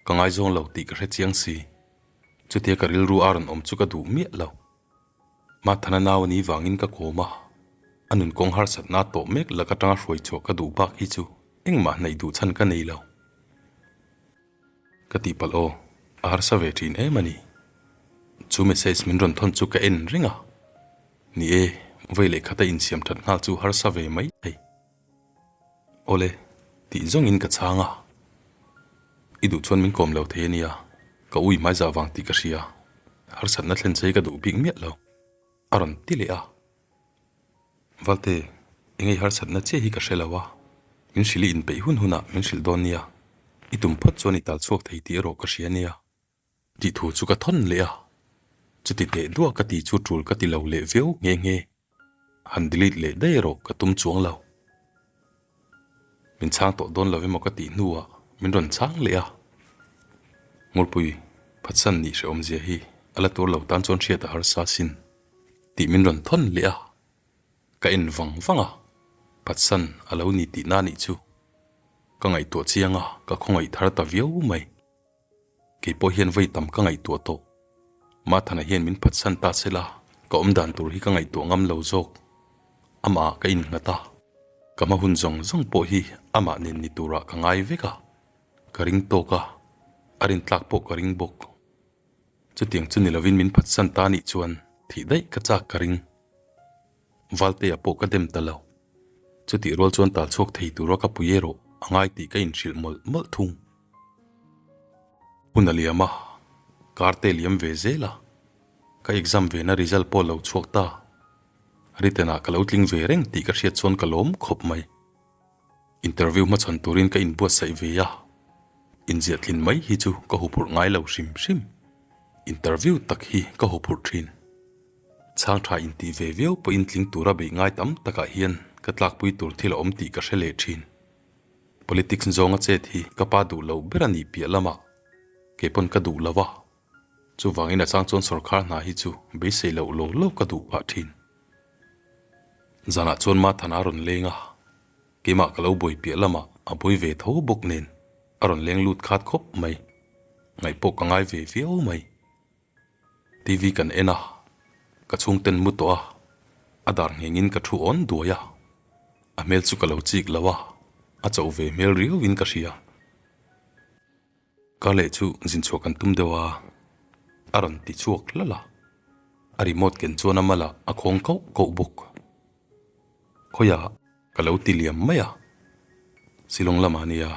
Ka ngaizawng lo tih ka hre chiang si, chutia ka rilru a rawn awm chu ka duh miah lo. Mathana nau a ni vangin ka kawm a, a nun kawng harsatna a tawh mek lak atanga hruai chhuah ka duh bak hi chu engmah hnaih duh chhan ka nei lo. Ka tihpalh aw, a harsa ve thin em a ni. Chu message min rawn thawn chu ka en reng a. Ni e, vawi leh khata insiam that nghal chu harsa ve mai thei. Awle, tih zawngin ka chhang a. I duh chuan min kawm lo thei a nia. Ka ui hmaizah vang tih ka hria, harsatna thlen che hi ka duh bik miah lo, a rawn ti leh a. Valte, engei harsatna chiah hi ka hre lo a, min hrilh i inpeih hun hunah min hrilh dawn nia, i tum phawt chuan i tal chhuak thei tih erawh ka hria nia. Tih thu chu ka thawn leh a, chuti teh duah ka ti chu tul ka ti lo leh viau nghe nghe. Han delete leh daih erawh ka tum chuang lo. Min chhang tawh dawn lo emaw ka tih hnuah min rawn chhang leh a. Ngurpui, phatsan nih hrehawmzia hi a la tur lo tan chuan hriat a harsa sin tih min rawn thawn leh a. Ka en vang vang a, phatsan a lo ni tihna nih chu ka ngaihtuah chiang a, ka khawngaih thar ta viau mai. Kei pawh hian vawi tam ka ngaihtuah tawh. Mathana hian min phatsan ta se la, ka awm dan tur hi ka ngaihtuah ngam lo zawk. Amah ka innghat a, ka hma hun zawng zawng pawh hi amah nen ni turah ka ngai vek a, ka ring tawk a, a rintlak pawh ka ring bawk. Chutiang chu ni lovin min phatsan ta nih chuan thih daih ka chak ka ring. Valtea pawh ka dem ta lo. Chutih rual chuan tal chhuak thei tura ka pui erawh a ngai tih ka inhrilh mawlh mawlh thung. Hun a liam a, kar te liam ve zel a, ka exam ve na result pawh lo chhuak ta. Written ah ka lo tling ve reng tih ka hriat chuan ka lawm khawp mai. Interview hmachhawn turin ka inbuatsaih ve a, inziah tlin mai hi chu ka huphurh ngai lo hrim hrim. Interview tak hi ka huphurh thin. Chhang tha intih ve viau pawhin tling tura beih ngai tam takah hian ka tlakpui tur thil a awm tih ka hre leh thin. Politics zawnga chet hi ka pa duh lo ber a nih piah lamah kei pawn ka duh lo a, chuvangin a chang chuan sawrkhar hna hi chu beisei loh lo lo ka duh phah thin. Zanah chuan Mathana a rawn leng a, keimah ka lo buai piah lamah a buai ve tho bawk nen a rawn leng lut khat khawp mai, ngaih pawh ka ngai ve viau mai. TV kan en a, ka chhungten mu tawh a, a dar nghengin ka thu awn duai a, a hmel chu ka lo chik lo a, a chauh ve hmel riauin ka hria. Ka leh chu zin chhuah kan tum deuh a, a rawn ti chhuak hlal a, a remote ken chuan a malah a khawng kauh kauh bawk. Khawiah ka lo ti liam mai a, Shillong lamah nia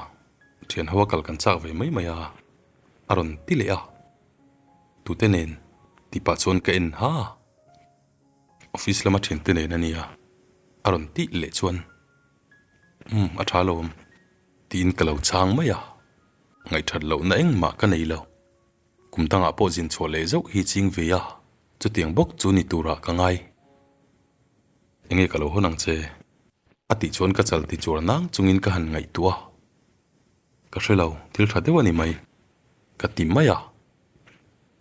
thian ho a kal kan chak ve mai mai a, a rawn ti leh a. Tute nen tih pah chuan ka en ha a, office lama thiante nen a nia a rawn tih leh chuan umm a tha lo tiin ka lo chhang mai a, ngaihthat lohna engmah ka nei lo. Kum dangah pawh zin chhuah leh zauh hi ching ve a, chutiang bawk chu ni turah ka ngai. Enge ka lo hawn ang che? A tih chuan ka chal ti chuar nang chungin ka han ngaihtuah a. Ka hre lo, thil tha deuh a ni mai. Ka ti mai a.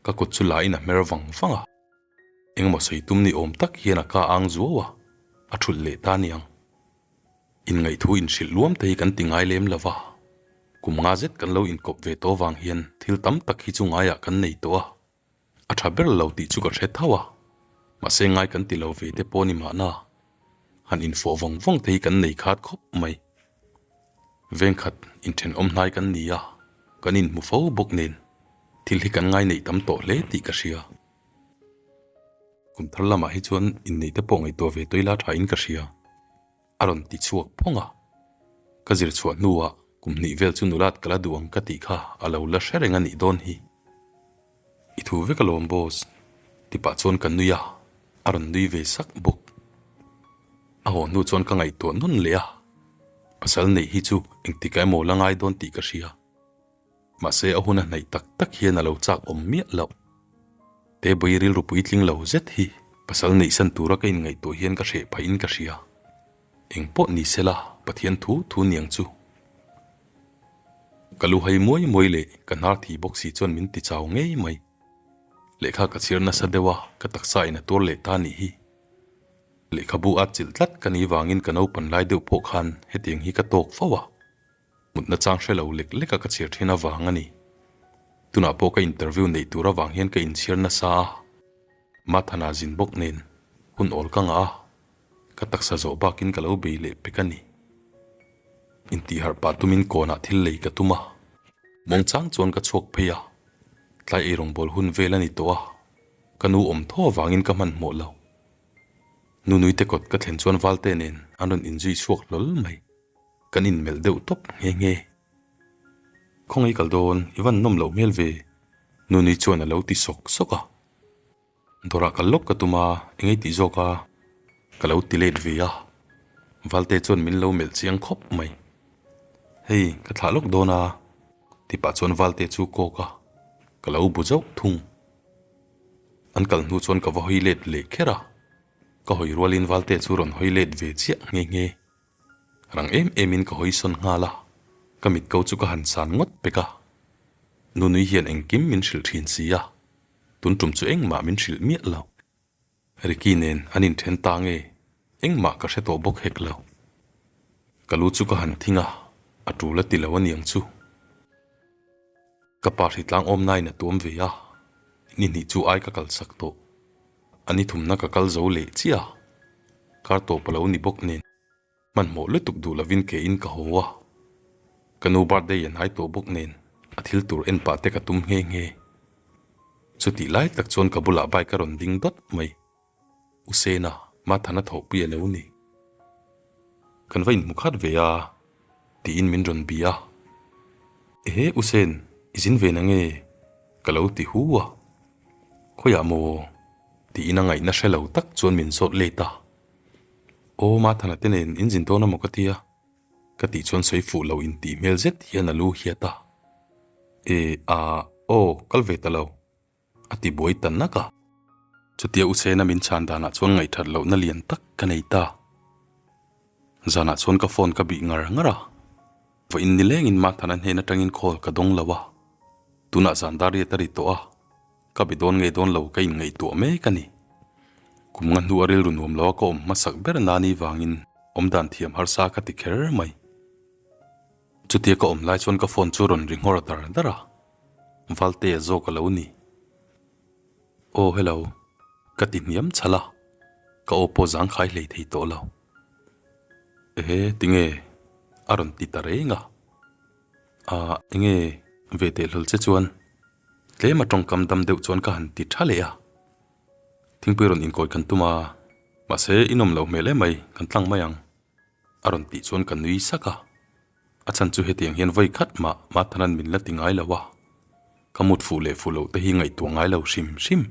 Ka kut chu la in a hmer vang vang a. Engemaw sawi tum ni awm tak hian a ka ang zuau a, a thulh leh ta niang. Inngaih thu inhrilh luam te hi kan ti ngai lem lo va. Kum nga zet kan lo inkawp ve tawh vang hian thil tam tak hi chu ngaiah kan nei tawh a. A tha ber lo tih chu ka hre tho a, mahse ngai kan ti lo ve te pawh ni mahna, han infawh vawng vawng te hi kan nei khat khawp mai. Vengkhat inthenawm hnai kan ni a, kan inhmu fo bawk nen thil hi kan ngai neih tam tawh hle tih ka hria. Kum thar lamah hi chuan inneih te pawh ngaihtuah ve tawih la tha in ka hria. A rawn ti chhuak phawng a, ka zir chhuah hnuah kum hnih vel chu nulat ka la duh ang ka tih kha a lo la hre reng a nih dawn hi. I thu vek alawm boss, ti pah chuan ka nui a, a rawn nui ve sak bawk. A haw hnu chuan ka ngaihtuah nawn leh a, pasal neih hi chu engtikah emaw la ngai dawn tih ka hria. Mahse a hun a hnaih tak tak hian a lo chak awm miah loh. Tebui rilru puitling lo zet hi pasal neihsan tura ka inngaihtuah hian ka hreh phahin ka hria. Eng pawh ni sela Pathian thu thu niang chu. Ka lu hai muai muai leh ka hnar thi bawk si chuan min ti chau ngei mai. Lehkha ka chhiar nasa deuh a, ka taksa in a tuar leh ta nih hi. Lehkhabu at chilh tlat ka nih vangin ka naupan lai deuh pawh khan hetiang hi ka tawk fo a. Mutna chang hre lo lek lek a ka chhiar thin avang a ni. Tunah pawh ka interview neih tur avang hian ka inchhiar nasa a, Mathana zin bawk nen hun awl ka ngah a, ka taksa zawh bakin ka lo bei leh pek a ni. Intihharh pah tumin kawnah thil lei ka tum a, muangchang chuan ka chhuak phei a, tlai eirawngbawl hun vel a ni tawh a, ka nu awm thaw avangin ka hmanhmawh lo. Nunuite kawt ka thlen chuan Valte nen an rawn inzui chhuak hlawl mai. Kan inmelh deuh tawp nghe nghe. Khawngaih kal dawn, i van nawm loh hmel ve. Nuni chuan a lo ti sawk sawk a. Dawrah kal lawk ka tum a, engei tih zawk a ka lo ti let ve a. Valte chuan min lo melh chiang khawp mai. Hei, ka thlah lawk dawn a, ti pah chuan Valte chu kawk a, ka lo bu zauh thung. An kal hnu chuan ka va hawi let leh kher a, ka hawi rualin Valte chu rawn hawi let ve chiah nghe nghe. Rang em emin ka hawi sawn nghal a, ka mit ko chu ka han san ngawt pek a. Nunui hian engkim min hrilh thin si a, tun tum chu engmah min hrilh miah lo. Ricky nen an inthen ta nge, engmah ka hre tawh bawk hek lo. Ka lu chu ka han thing a, a tul a ti lo aniang chu. Ka pa hritlang awmnain a tuam ve a, ni hnih chu ai ka kalsak tawh. A ni thumna ka kal zo leh chiah a, kar tawp a lo ni bawk nen hmanhmawh lutuk duh lovin ke in ka haw a. Ka nu birthday a hnai tawh bawk nen a thil tur en pah te ka tum nghe nghe. Chutih lai tak chuan ka bulah bike a rawn ding dawt mai. U Sena, Mathana thawhpui a lo ni. Kan va inhmu khat ve a, tiin min rawn bia a. Ehe, U Sen, i zin ve na nge? Ka lo ti hu a. Khawiah maw? Tiin a ngaihna hre lo tak chuan min zawt let a. Aw, Mathana te nen in zin dawn a maw ka tia? Ka tih chuan sawi fuh lo intih hmel zet hian a lu hiat a. E, a, aw, kal ve ta lo. A ti buai ta nak a. Chutia U Sena min chhan danah chuan ngaihthat lohna lian tak ka nei ta. Zanah chuan ka phone ka bih ngar ngar a. Vawiin nilengin Mathana hnen atangin call ka dawng lo a. Tunah zan dar riat a ri tawh a. Ka be dawn nge dawn lo ka inngaihtuah mek a ni. Kum nga hnu a rilru nuam lo a ka awm hmasak ber nani vangin awmdan thiam harsa ka ti kher mai. Chutia ka awm lai chuan ka phone chu rawn ri nghawr dar dar a. Valtea zawk a lo ni. Aw hello, ka ti hniam chhalh a, ka aw pawh zangkhai hlei thei tawh lo. Ehe, tinge? A rawn ti ta reng a. Ah, enge ve teh hlawl che chuan tlem a tawngkam dam deuh chuan ka han ti tha leh a. Thingpui rawn inkawi kan tum a, mahse i nawm loh hmel emai, kan tlang mai ang. A rawn tih chuan ka nui sak a, a chhan chu hetiang hian vawi khat mah Mathanan min la ti ngai lo a, ka mut fuh leh fuh loh te hi ngaihtuah ngai lo hrim hrim.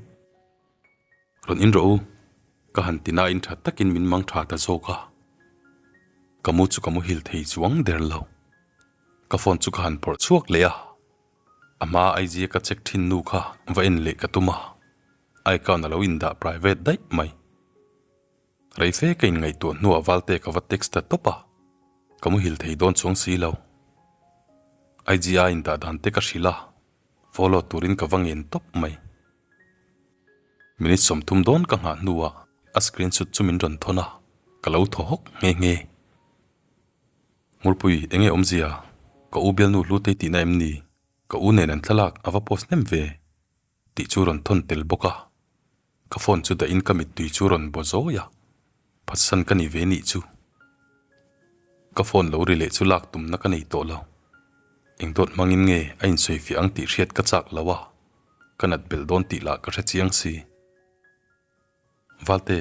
Rawn in rawh u, ka han ti nain tha takin min mang tha ta zawk a, ka mu chu ka muhil thei chuang der lo. Ka phone chu ka han phawrh chhuak leh a, a hma aizia ka check thin nu kha va en leh ka tum a, a account a lo indah private daih mai. Rei fe ka inngaihtuah hnuah Valte ka va text ta tawp a, ka muhil thei dawn chuang si lo. IG a indah dan te ka hrilh a, follow turin ka va ngen tawp mai. Minute 30 dawn ka nghah hnuah a screenshot chu min rawn thawn a, ka lo thaw hawk nghe nghe. Ngurpui, enge awmzia? Ka u bialnu Hlutei tihna em ni? Ka u nen an thlalak a va post hnem ve. Tih chu rawn thawn tel bawk a, ka phone chu dahin ka mittui chu rawn baw zawi a, phatsan ka ni ve nih chu. Ka phone lo ri leh chu lak tumna ka nei tawh lo. Eng dawt hmangin nge a insawifiah ang tih hriat ka chak lo a, ka nat belh dawn tih lah ka hre chiang si. Valte,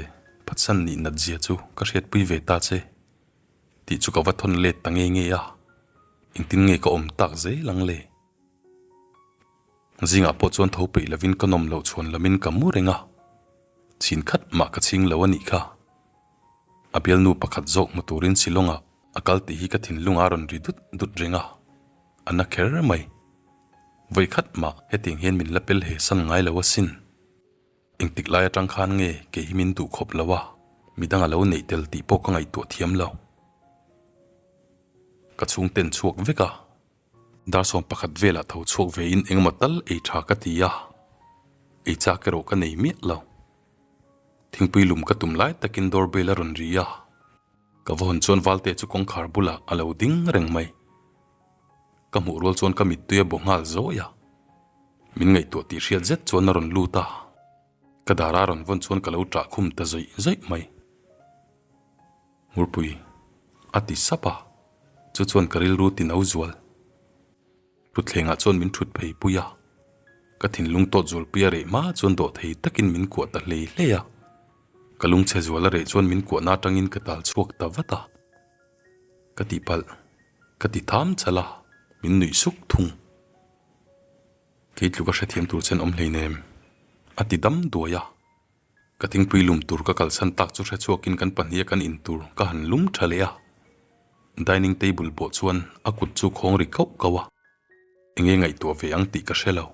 phatsan nih nat zia chu ka hriatpui ve ta che tih chu ka va thawn let ta nge nge a, engtin nge ka awm tak zel ang le? Zingah pawh chuan tho peih lovin ka nawm loh chhuan lamin ka mu reng a, chhin khat mah ka chhing lo a nih kha. A bialnu pakhat zawk hmu turin Shillong-ah a kal tih hi ka thinlungah a rawn ri dut dut reng a, a na kher mai. Vawi khat mah hetiang hian min la pel he san ngai lo asin. Engtik lai atang khan nge kei hi min duh khawp lo a, midang a lo neih tel tih pawh ka ngaihtuah thiam lo. Ka chhungten chhuak vek a. Dar 11 velah tho chhuak ve in engemaw tal ei tha ka ti a, ei chak erawh ka nei miah lo. Thingpui lum ka tum lai takin door bell a rawn ri a, ka va hawn chuan Valte chu kawngkhar bulah a lo ding reng mai. Ka hmuh rual chuan ka mittui a baw nghal zawi a, min ngaihtuah tih hriat zet chuan a rawn lut a, ka dar a rawn vawn chuan ka lo ṭah khum ta zawih zawih mai. Ngurpui, a ti sap a, chu chuan ka rilru ti no zual. Thutthlengah chuan min thut phei pui a, ka thinlung tawt zualpui a reh hma chuan dawh thei takin min kuah ta hlei hlei a. Ka lungchhe zual a reh chuan min kuahna atangin ka tal chhuak ta vat a. Ka tihpalh, ka ti tham chhalh a, min nuih suk thung. Kei tluk a hrethiam tur chen awm hleinem, a ti dam duai a. Ka thingpui lum tur ka kalsan tak chu hrechhuakin kan pahniha kan in tur ka han lum tha leh a. Dining table pawh chuan a kut chu khawng ri kauh kauh a. Enge ngaihtuah ve ang tih ka hre lo.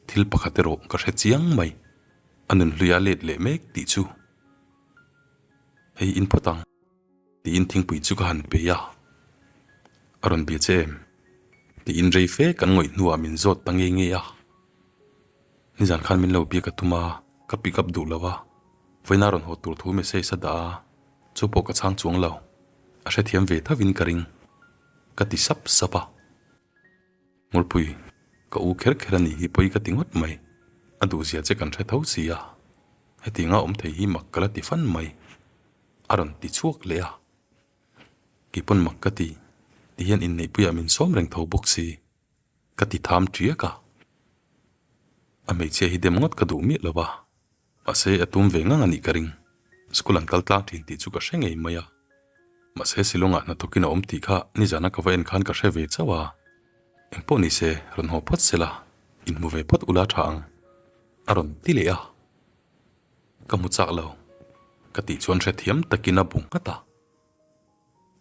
Thil pakhat erawh ka hre chiang mai. A nunhluia let leh mek tih chu. Hei in phawt ang. Tiin thingpui chu ka han pe a. A rawn bia che em? Tiin rei fe kan ngawih hnuah min zawt ta nge nge a. Nizan khan min lo biak a tum a, ka pick up duh lo a. Vawiina rawn haw tur thu message a dah a, chu pawh ka chhang chuang lo. A hrethiam ve thovin ka ring. Ka ti sap sap a. Ngurpui, ka u kher kher a nih hi pawi ka ti ngawt mai. A duhzia che kan hre tho si a. Hetianga awm thei hi mak ka la ti fan mai. A rawn ti chhuak leh a. Kei pawn mak ka ti, ti hian inneihpuiah min sawm reng tho bawk si. Ka ti tham ṭiak a. A hmeichhia hi dem ngawt ka duh miah lo va, mahse a tum ve ngang a nih ka ring. School an kal tlang ṭhin tih chu ka hre ngei mai a. Mahse Shillong-ah hnathawkin a awm tih kha nizana ka va en khan ka hre ve chauh a. Engpawh ni se, rawn haw phawt sela, inhmu ve phawt ula ṭha ang, a rawn ti leh a. Ka hmu chak lo, ka tih chuan hrethiam takin a bu nghat a.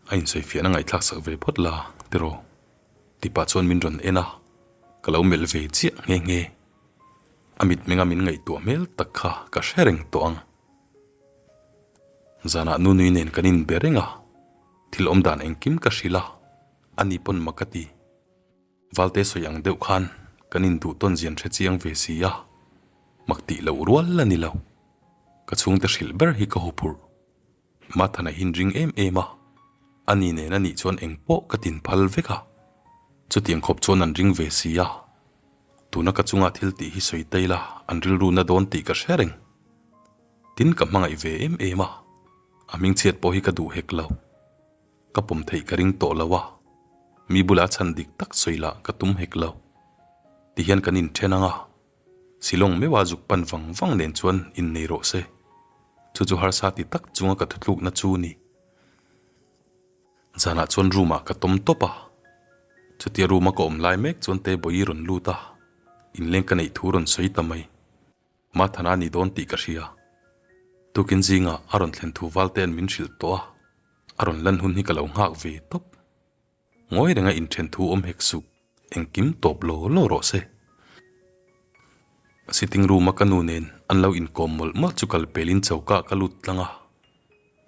A insawifiahna ngaihthlak sak ve phawt la, tiraw? Ti pah chuan min rawn en a, ka lo melh ve chiah nghe nghe. A mitmenga min ngaihtuah hmel tak kha ka hre reng tawh ang. Zanah Nunui nen kan inbe reng a, thil awmdan engkim ka hrilh a, ani pawn mak a ti. Valte sawi ang deuh khan kan induh tawn zian hre chiang ve si a, mak tih loh rual a ni lo. Ka chhungte hrilh ber hi ka huphurh. Mathana hi ring em em a, ani nen a nih chuan eng pawh ka tin phal vek a. Chutiang khawp chuan an ring ve si a, tuna ka chunga thil tih hi sawi ta ila an rilru na dawn tih ka hre reng. Tin ka hmangaih ve em em a, a hmingchhiat pawh hi ka duh hek lo. Ka pawm theih ka ring tawh lo a, mi bula chhan dik tak sawi lah ka tum hek lo. Tihian kan inthen ang a, Shillong meuha zuk pan vang vang nen chuan innei rawh se. Chu chu harsa ti tak chunga ka thutlukna chu ni. Zanah chuan room ah ka tawm tawp a, chutia room a ka awm lai mek chuan Tebawii rawn lut a, inleng ka neih thu rawn sawi ta mai. Mathana a ni dawn tih ka hria. Tukin zingah a rawn thlen thu Valtea'n min hrilh tawh a, a rawn lan hun hi ka lo nghak ve tawp. Ngawi renga inthen thu awm hek suh, engkim tawp law law rawh se. Sitting room-a ka nu nen an lo inkawm mawlh mawlh chu kal pelin choka ka lut tlang a,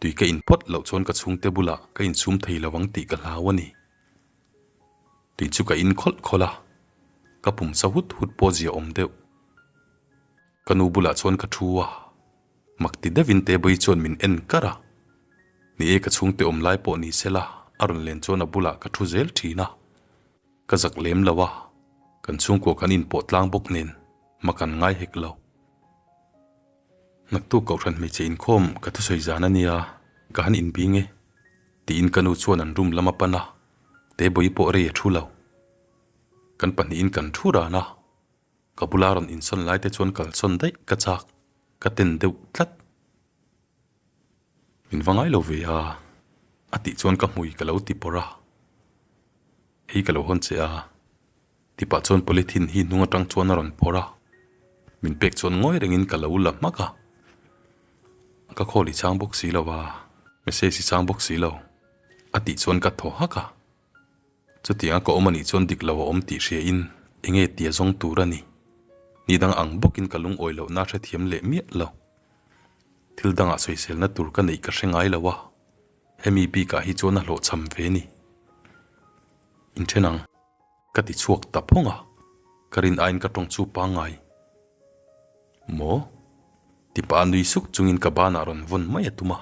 tui ka inphawt loh chuan ka chhungte bulah ka insum thei lo ang tih ka hlau a ni. Tui chu ka in khawlh khawlh a, ka pum sa hut hut pawh zia awm deuh. Ka nu bulah chuan ka thu a, mak ti deuhin Tebawii chuan min en kar a. Ni e, ka chhungte awm lai pawh ni sela a rawn len chuan a bulah ka thu zel thin a. Ka zak lem lo a, kan chhungkua kan inpawh tlang bawk nen mak an ngai hek lo. Naktuk kohhran hmeichhe inkhawm ka thusawi zan a nia, ka han inbing e, tiin ka nu chuan an room lam a pan a. Tebawii pawh rei a thu lo. Kan pahnihin kan thu ran a, ka bula rawn insawn lai te chuan kalsawn daih ka chak, ka ten deuh tlat. Min va ngai lo ve a, a tih chuan ka hmui ka lo ti pawrh a. Hei ka lo hawn che a, tipah chuan polythene hi hnung atang chuan a rawn phawrh a, min pek chuan ngawi rengin ka lo la hmak a. Ka call i chang bawk si lo a, message i chang bawk si lo. A tih chuan ka thaw hak a. Chutianga ka awm anih chuan dik lo a awm tih hria in enge tia zawng tur a ni. Ni dang ang bawkin ka lungawi lohna hrethiam leh miah lo. Thil dangah sawiselna tur ka neih ka hre ngai lo a, hemi bikah hi chuan a hlawhchham ve ni. Inthen ang. Ka ti chhuak ta phawng a, ka rin aiin ka tawng chu pangngai. Maw? Tipa nui suk chungin ka banah rawn vawn mai a tum a,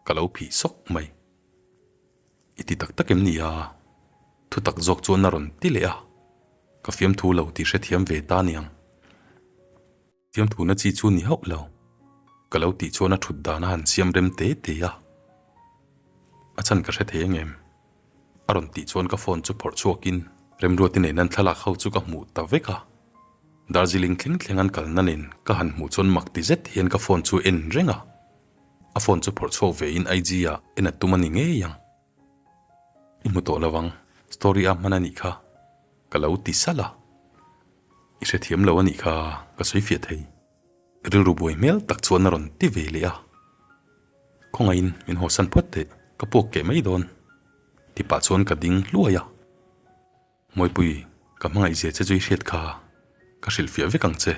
ka lo phih sawk mai. I ti tak tak em ni a? Thutak zawk chuan a rawn ti leh a, ka fiamthu lo tih hrethiam ve ta niang. Fiamthuna chi chu ni hauh lo. Ka lo tih chuan a thut dan a han siam rem te te a. A chhan ka hre thei ang em? A rawn tih chuan ka phone chu phawrh chhuakin Remruati nen an thlalak ho chu ka hmuh ta vek a. Darjeeling thleng thleng an kalna nen ka han hmuh chuan mak ti zet hian ka phone chu en reng a. A phone chu phawrh chhuak ve in IG ah en a tum a ni ngei ang. I hmu tawh lo ang, story a hman a nih kha, ka lo ti salh a. I hrethiam lo a nih kha, ka sawi fiah thei. Rilru buai hmel tak chuan a rawn ti ve leh a. Khawngaihin min hawsan phawt teh, ka puak keh mai dawn. Ti pah chuan ka ding hluai a. Mawipui, ka hmangaih zia che chu i hriat kha, ka hrilhfiah vek ang che.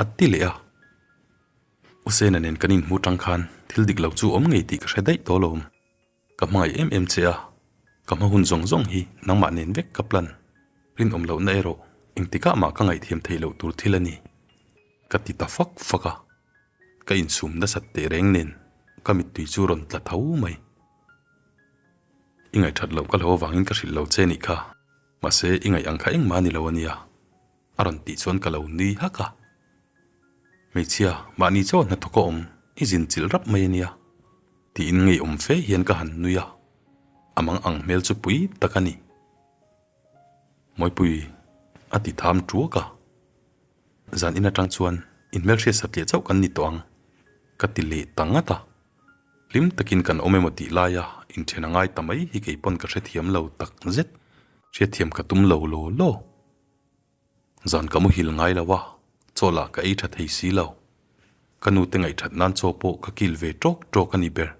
A ti leh a. U Sena nen kan inhmu tang khan thil dik lo chu awm ngei tih ka hre daih tawh alawm. Ka hmangaih em em che a, ka hma hun zawng zawng hi nangmah nen vek ka plan. Rinawm lohna erawh engtikah mah ka ngaihthiam theih loh tur thil a ni. Ka ti ta fak fak a, ka insum nasat teh reng nen ka mittui chu rawn tla tho mai. I ngaihthat loh ka hlo avangin ka hrilh lo che nih kha, mahse i ngaih ang kha engmah a ni lo a nia. A rawn tih chuan ka lo nui hak a. Hmeichhia, mahni chaw hnathawk a awm, i zin chilh rap mai a nia. Tiin ngeiawm fe hian ka han nui a. A mang ang hmel chu pui tak a ni. Mawipui, a ti tham tuak a. Zan in atang chuan inhmelhriat satliah chauh kan ni tawh ang, ka ti leh ta ngat a. Hlim takin kan awm emaw tih laia inthen a ngai ta mai hi kei pawn ka hrethiam lo tak zet. Hriatthiam ka tum lo law law. Zan ka muhil ngai lo a, chaw lah ka ei tha thei si lo. Ka nute ngaihthat nan chaw pawh ka kil ve tawk tawk a ni ber.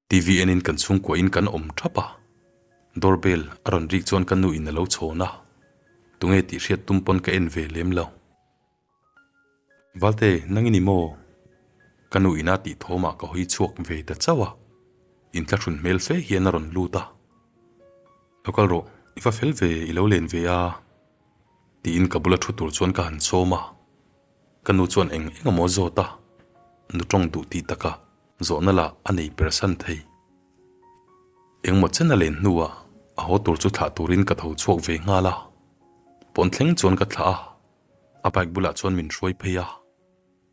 TV enin kan chhungkuahin kan awm thap a, door bell a rawn rik chuan ka nu in a lo chhawn a, tunge tih hriat tum pawn ka en ve lem lo. Valte, nang i ni maw? Ka nu ina tih thawmah ka hawi chhuak ve ta chauh a, inthlahrun hmel fe hian a rawn lut a. Lo kal rawh, i va fel ve, i lo len ve a, tiin ka bula thu tur chuan ka han sawm a. Ka nu chuan eng eng amaw zawt a, nu tawng duh tih taka zawhna lah a nei persan thei. Engmaw chen a len hnuah a haw tur chu thlah turin ka tho chhuak ve nghal a, pawn thleng chuan ka thlah a, a bike bulah chuan min hruai phei a,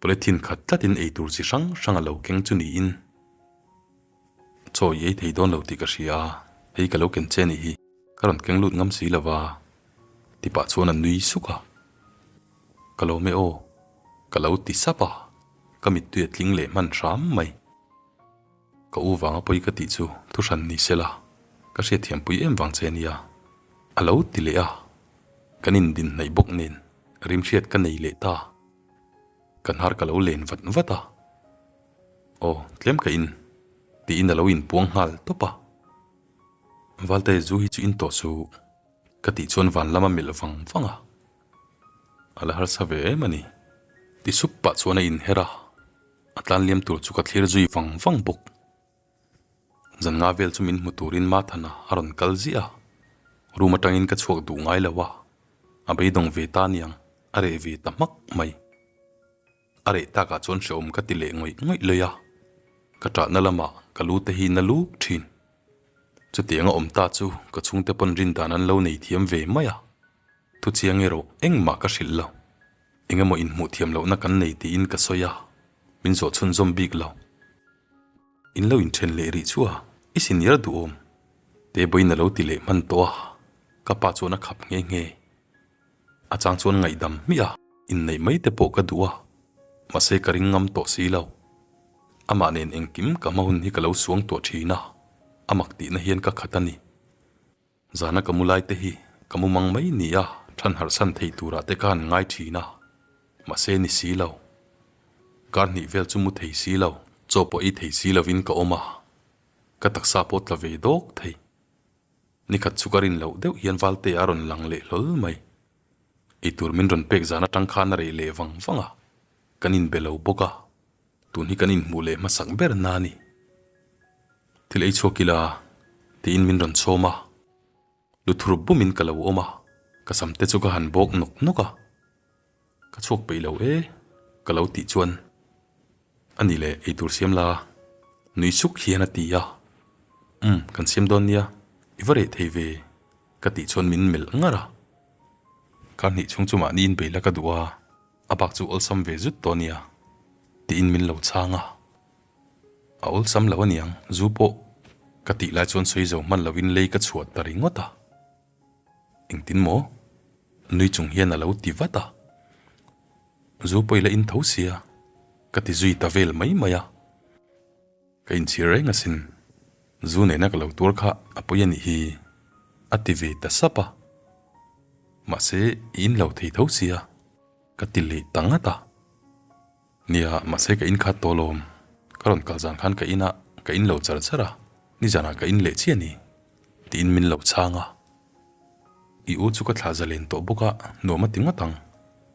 polythene khat tlatin eitur chi hrang hrang a lo keng chu niin. Chaw i ei thei dawn lo tih ka hria a, hei ka lo ken che nih hi, ka rawn keng lut ngam si lo va, ti pah chuan a nui suk a. Ka lo me aw, ka lo ti sap a, ka mittui a tling leh hman hram mai. Ka u vanga pawi ka tih chu thu hran ni se la, ka hriatthiampui em vang che nia, a lo ti leh a, kan indin hnaih bawk nen rimhriat ka nei leh ta. Ka hnar ka lo len vat vat a, Aw, tlem ka in, tiin a lo inpuang nghal tawp a. Valte, zu hi chu in tawh suh, ka tih chuan van lama melh vang vang a. A la harsa ve em a ni. Ti sup pah chuan a inher a, a tlan liam tur chu ka thlir zui vang vang bawk. Zan nga vel chu min hmu turin Mathana a rawn kal ziah a, room atangin ka chhuak duh ngai lo a, a beidawng ve ta aniang a reh ve ta hmak mai. A reh takah chuan hrehawm ka ti leh ngawih ngawih lawih a, ka ṭahna lamah ka lu te hi na luk ṭhin. Chutianga awm ta chu ka chhungte pawn rin dan an lo nei thiam ve mai a, thuchiang erawh engmah ka hrilh lo. Eng emaw inhmuh thiam lohna kan nei tiin ka sawi a, min zawh chhunzawm bik lo. In lo inthen leh rih chu a, i senior duhawm. Tebawin a lo ti leh hman tawh a, ka pa chuan a khap nghe nghe. A chang chuan ngaihdam hmiah a, inneih mai te pawh ka duh a, mahse ka ring ngam tawh si lo. Amah nen engkim ka hma hun hi ka lo suang tuah thin a, a mak tihna hian ka khat a ni. Zana ka mu lai te hi ka mu mang mai ni a, than harhsan thei turah te ka han ngai thin a, mahse ni si lo. Kar hnih vel chu mu thei si lo, chaw pawh ei thei si lovin ka awm a, ka taksa pawh tla ve dawk thei. Nikhat chu ka rin loh deuh hian Valte a rawn lang leh hlawl mai. Eitur min rawn pek zan atang khan a reh leh vang vang a, kan inbe lo bawk a, tun hi kan inhmuh leh hmasak ber na a ni. Thil ei chhuak ila tiin min rawn chhawm a, luthur bumin ka lo awm a, ka sam te chu ka han bawk nawk nawk a, ka chhuak peih lo e ka lo tih chuan a ni leh eitur siam la nui suk hian a ti a, umm kan siam dawn nia i va reh thei ve ka tih chuan min melh ngar a, ka hnih chhung chu mahni inbei la ka duh a, a bak chu awlsam ve zut tawh nia tiin min lo chhang a. A awlsam lo aniang, zu pawh ka tih lai chuan sawi zo hman lovin lei ka chhuah ta ringawt a. Engtin maw? Nui chung hian a lo ti vat a. Zu pawh i la in tho sia, ka ti zui ta vel mai mai a. Ka inchhir reng asin, zu nena ka lo tuar kha a pawi a nih hi, a ti ve ta sap a. Mahse, i in lo thei tho sia, ka ti leh ta ngat a. Nia, mahse ka in khat tawh lawm. Ka rawn kal zan khan ka in a, ka in lo char char a, nizanah ka in leh chiah a ni, tiin min lo chhang a. I u chu ka thlah zalen tawh bawk a, nuam a ti ngawt ang,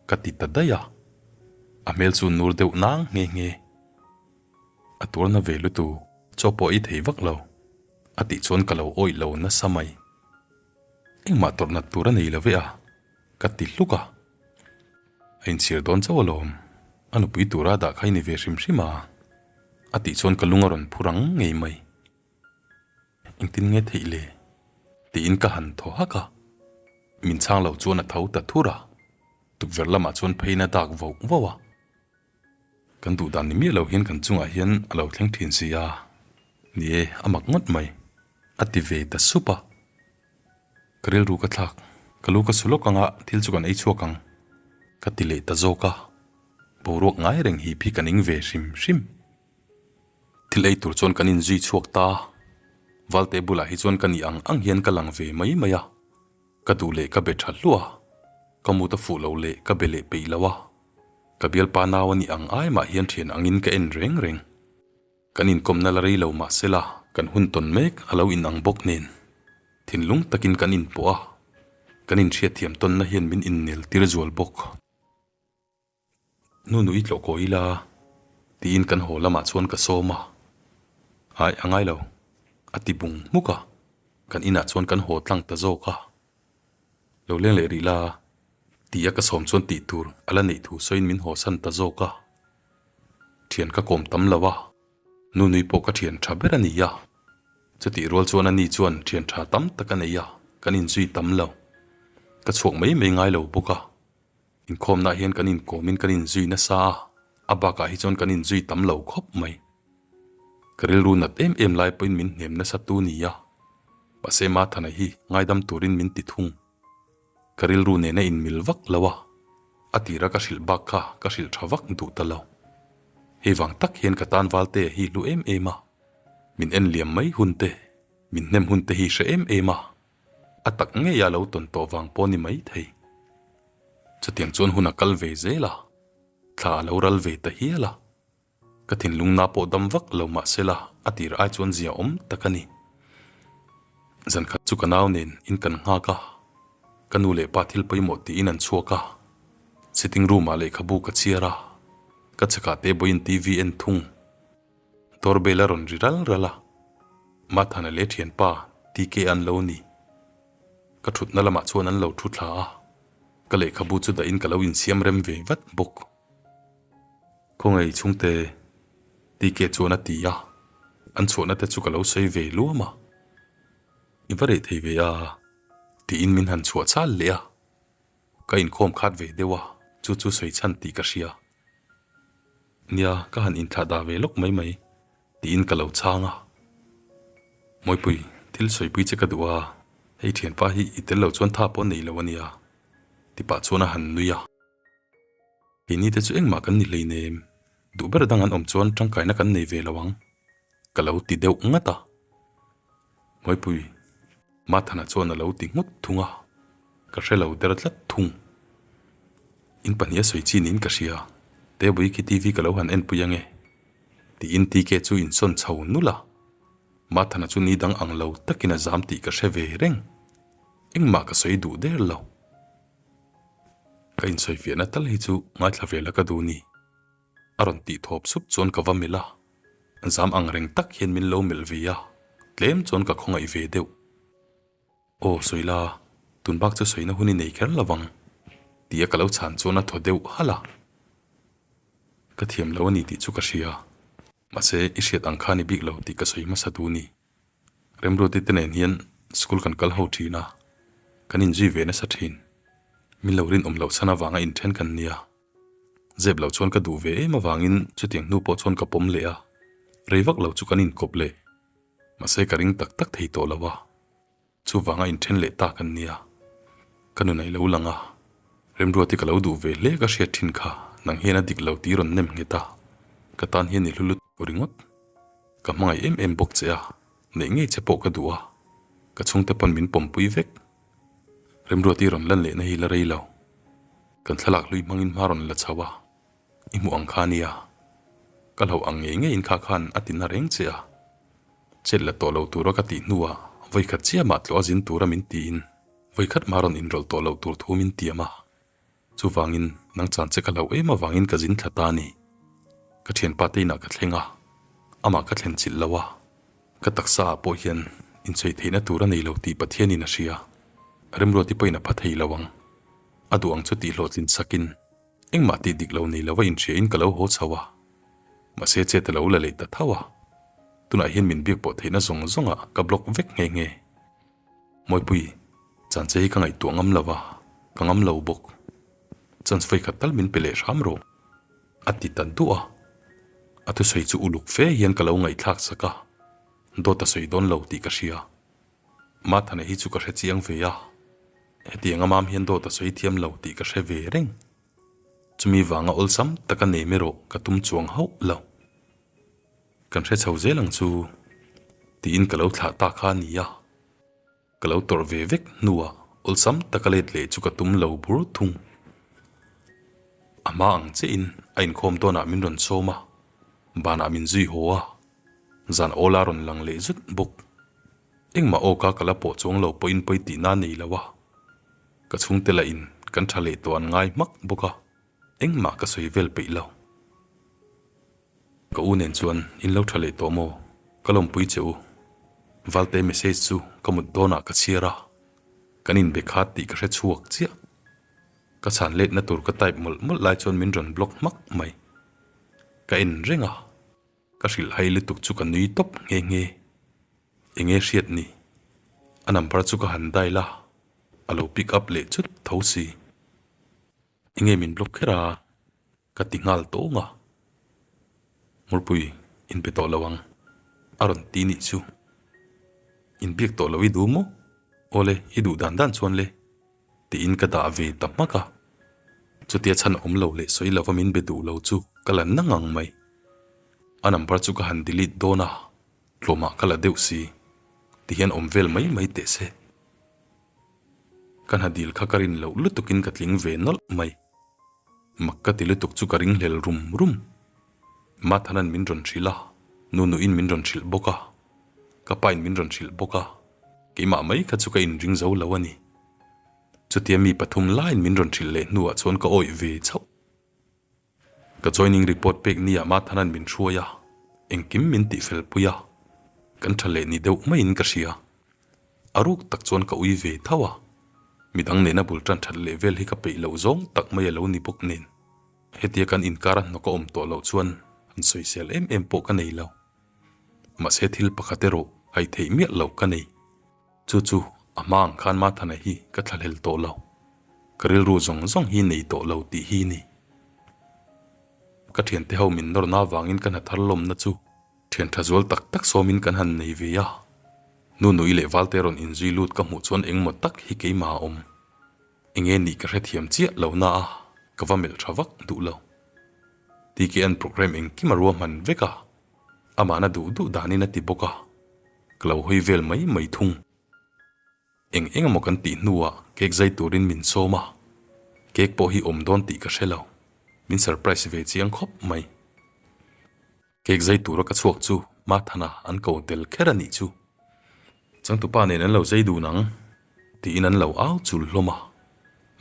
ka ti ta daih a. A hmel chu nur deuh nang nghe nghe. A tuarna ve lutuk, chaw pawh ei thei vak lo, a tih chuan ka lo awih lo nasa mai. Engmah tawrh nat tur a nei lo ve a, ka ti hluk a. A inchhir dawn chauh alawm, a nupui tura dah kha i ni ve hrim hrim a, a tih chuan ka lung a rawn phur ang ngei mai. Engtin nge theih le? tiin ka han thaw hak a. Min chhang lo chuan a tho ta thur a, tukverh lamah chuan pheiin a dak voh voh a. Kan duh dan ni miah lo hian kan chungah hian a lo thleng thin si a, ni e, a mak ngawt mai, a ti ve ta sup a. Ka rilru ka thlak, ka lu ka su lawk anga thil chu kan ei chhuak ang, ka ti leh ta zawk a. Boruak ngai reng hip hi ka ning ve hrim hrim. Thil ei tur chuan kan inzui chhuak ta a, Valte bulah hi chuan ka nih ang ang hian ka lang ve mai mai a, ka duh leh ka be tha hluah a, ka mut a fuh lo leh ka be leh peih lo a, ka bialpa nau a nih ang ai mah hian thian angin ka en reng reng. Kan inkawmna la rei lo mah sela kan hun tawn mek a lo inang bawk nen thinlung takin kan inpawh a, kan inhriatthiam tawnna hian min innel tir zual bawk. Nu nui tlawh kawi ila tiin kan haw lamah chuan ka sawm a, Ai a ngai lo a ti bung hmuk a, kan inah chuan kan haw tlang ta zawk a, Lo leng leh rih la tia ka sawm chuan tih tur a la neih thu sawiin min haw san ta zawk a, thian ka kawm tam lo a, nu nui pawh ka thian tha ber a ni a, chutih rual chuan ani chuan thian tha tam tak a nei a, kan inzui tam lo, ka chhuak mai mai ngai lo bawk a. Inkhawmnaah hian kan inkawmin kan inzui nasa a, a bakah hi chuan kan inzui tam lo khawp mai. Ka rilru nat em em lai pawhin min hnem nasa tu ni a, mahse Mathana hi ngaidam turin min ti thung. Ka rilru nena inmil vak lo a, a tira ka hrilh bak kha ka hrilh tha vak duh ta lo. Hei vang tak hian ka tan Valtea hi hlu em em a, min en liam mai hun te, min hnem hun te hi hre em em a. A tak ngei a lo tawn tawh vang pawh ni mai thei. Chutiang chuan hun a kal ve zel a, thla a lo ral ve ta hial a. Ka thinlung na pawh dam vak lo mah sela a tir ai chuan zia awm tak a ni. Zan khat chu ka nau nen in kan nghak a, ka nu leh pa thil pawimawh tiin an chhuak a. Sitting room ah lehkhabu ka chhiar a, ka chhakah te bawiin TV en thung. Doorbell a rawn ri ral ral a, Mathana leh thianpa TK an lo ni. Ka thutna lamah chuan an lo thu thla a, ka lehkhabu chu dahin ka lo insiam rem ve vat bawk. Khawngaih chhungte TK chuan a ti a, an chhuahna te chu ka lo sawi ve luam a. I va reh thei ve a, tiin min han chhuah chal leh a, ka inkhawm khat ve deuh a, chu chu sawi chhan tih ka hria. Nia, ka han inthlah dah ve lawk mai mai, tiin ka lo chhang a. Mawipui, thil sawipui che ka duh a, hei thianpa hi i tel lo chuan tha pawh nei lo a nia, ti pah chuan a han nui a. Keini te chu engmah kan ni hleinem, duh ber dang an awm chuan tangkaina kan nei ve lo ang, ka lo ti deuh ngat a. Mawipui, Mathana chuan a lo ti nghut thung a, ka hre lo der tlat thung. In pahniha sawi chi niin ka hria, Tebui khi TV ka lo han enpui ange, tiin TK chu insawn chho nulh a. Mathana chu ni dang ang lo takin a zam tih ka hre ve reng. Engmah ka sawi duh der lo. Ka insawifiahna tal hi chu ngaithla ve la ka duh ni. A rawn tih thawp sup chuan ka va melh a, zam ang reng tak hian min lo melh ve a, tlem chuan ka khawngaih ve deuh. Aw sawi la, tun bak chu sawina hun i nei kher lo vang, tia ka lo chhan chuan a thaw deuh halh a. Ka thiam lo a ni tih chu ka hria, mahse i hriat ang kha ni bik lo tih ka sawi hmasa duh ni. Remruati te nen hian school kan kal ho thin a, kan inzui ve nasa thin. Min lo rinawm loh chhan avanga inthen kan nia. Zep loh chuan ka duh ve em avangin chutiang hnu pawh chuan ka pawm leh a, rei vak lo chu kan inkawp leh. Mahse ka ring tak tak thei tawh lo a, chuvanga inthen leh ta kan nia. Ka nun a ilo lang a, Remruati ka lo duh ve hle ka hriat thin kha, nang hian a dik lo tih rawn nem nghet a, ka tan hian i hlu lutuk ringawt. Ka hmangaih em em bawk che a, neih ngei che pawh ka duh a, ka chhungte pawn min pawmpui vek. Remruati rawn lan lehna hi la rei lo. Kan thlalak hlui hmangin hma rawn la chho a, i hmuh ang kha nia. Ka hlauh ang ngei ngeiin kha khan a ti na reng che a. Chet la tawh lo tura ka tih hnuah vawikhat chiah mah tlawh a zin tura min tiin vawikhat mah rawn inrawlh tawh loh tur thu min tiam a. Chuvangin nang chan che ka hlauh em avangin ka zin thla ta a ni. Ka thianpa te inah ka thleng a, amah ka thlen chilh lo a. Ka taksa ah pawh hian inchei theihna tur a nei lo tih Pathianin a hria. Remruati pawhin a pha thei lo ang. A duh ang chu tih hlawhtlin sakin engmah tih dik lo nei lova inhriain ka lo haw chho a. Mahse chet a lo la leh ta tho a. Tunah hian min biak pawh theihna zawng zawngah ka block vek nghe nghe. Mawipui, chan che hi ka ngaihtuah ngam lo va, ka ngam lo bawk. Chance vawi khat tal min pe leh hram rawh. A ti ta duah a. A thusawi chu uluk fe hian ka lo ngaihthlak sak a, dawt a sawi dawn lo tih ka hria. Mathana hi chu ka hre chiang ve a, hetiang a mam hian dawt a sawi thiam lo tih ka hre ve reng. Chumi vanga awlsam taka nem erawh ka tum chuang hauh lo. Kan hre chho zel ang chu tiin ka lo thlah ta kha a ni a, ka lo tawrh ve vek hnuah awlsam taka let leh chu ka tum lo bur thung. A hma ang chiahin a inkhawm dawnah min rawn sawm a, banah min zui haw a, zan awl a rawn lang leh zut bawk. Engmah awka ka la pawh chuang lo pawhin pawi tihna a nei lo a, ka chhungte lahin kan tha leh tawh an ngai hmak bawk a, engmah ka sawi vel peih lo. Ka u nen chuan in lo tha leh tawh maw? Ka lawmpui che u. Valte message chu ka mut dawnah ka chhiar a, kan inbe khat tih ka hre chhuak chiah. Ka chhan letna tur ka type mawlh mawlh lai chuan min rawn block hmak mai. Ka en reng a, ka hrilh hai lutuk chu ka nui tawp nghe nghe. Enge hriat ni? A number chu ka han dial a, a lo pick up leh chut tho si. Enge min block kher a? Ka ti nghal tawng a. Ngurpui, inpe tawh lo ang. A rawn ti nih chu. Inbiak tawh lo i duh maw? Awle, i duh dan dan chuan le. Tiin ka dah ve ta hmak a. Chutia chhan awm lo leh sawi lova min be duh lo chu ka la na ngang mai. A number chu ka han delete dawn a, tlawmah ka la deuh si. Tihian awm vel mai mai teh se. Ka hna dil kha ka rin loh lutukin ka tling ve nawlh mai. Mak ka ti lutuk chu ka ringhlel rum rum. Mathanan min rawn hrilh a, Nunuin min rawn hrilh bawk a, ka pain min rawn hrilh bawk a, keimah mai kha chu ka inring zo lo a ni. Chutia mi pathum laiin min rawn hrilh leh hnuah chuan ka awih ve chauh. Ka joining report pek nia Mathanan min hruai a, engkim min tihfel pui a, kan tha leh ni deuh maiin ka hria. A ruk tak chuan ka ui ve tho a, midang nena bul tan that leh vel hi ka peih loh zawng tak mai a lo ni bawk nen. Hetia kan inkar a hnawk a awm tawh loh chuan han sawisel em em pawh ka nei lo. Mahse thil pakhat erawh hai theih miah loh ka nei. Chu chu a hma ang khan Mathana hi ka thlahlel tawh lo. Ka rilru zawng zawng hi nei tawh lo tih hi ni. Ka thiante ho min nawrna avangin ka hna thar lawmna chu thian tha zual tak tak sawmin kan han nei ve a. Nu nui leh Valte rawn inzui lut ka hmuh chuan engmaw tak hi keimah a awm. Enge nih ka hrethiam chiah lo na a, ka va melh tha vak duh lo. TKN programme engkim a ruahman vek a. Amahna duh duh danin a ti bawk a, ka lo hawi vel mai mai thung. Eng eng emaw kan tih hnuah cake zai turin min sawm a, cake pawh hi awm dawn tih ka hre lo, min surprise ve chiang khawp mai. Cake zai tura ka chhuak chu Mathana an ko tel kher a nih chu. Changtupa nen an lo zai dun ang tiin an lo au chul hlawm a,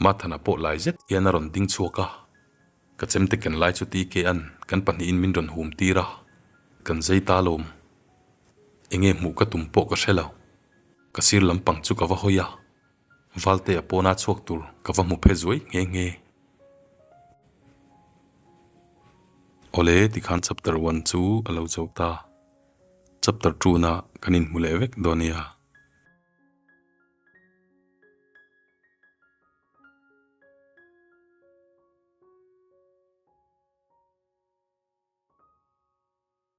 Mathana pawh lai zet hian a rawn ding chhuak a. Ka chemte ken lai chu TK-a'n kan pahnihin min rawn hum tir a, kan zei ta lawm. Enge hmuh ka tum pawh ka hre lo. Ka sir lampang chu ka va hawi a, Valtea pawna chhuak tur ka va hmu phe zuai nghe nghe. Awle, tikhan chapter one chu a lo zo ta. Chapter two-na kan inhmu leh vek dawn nia.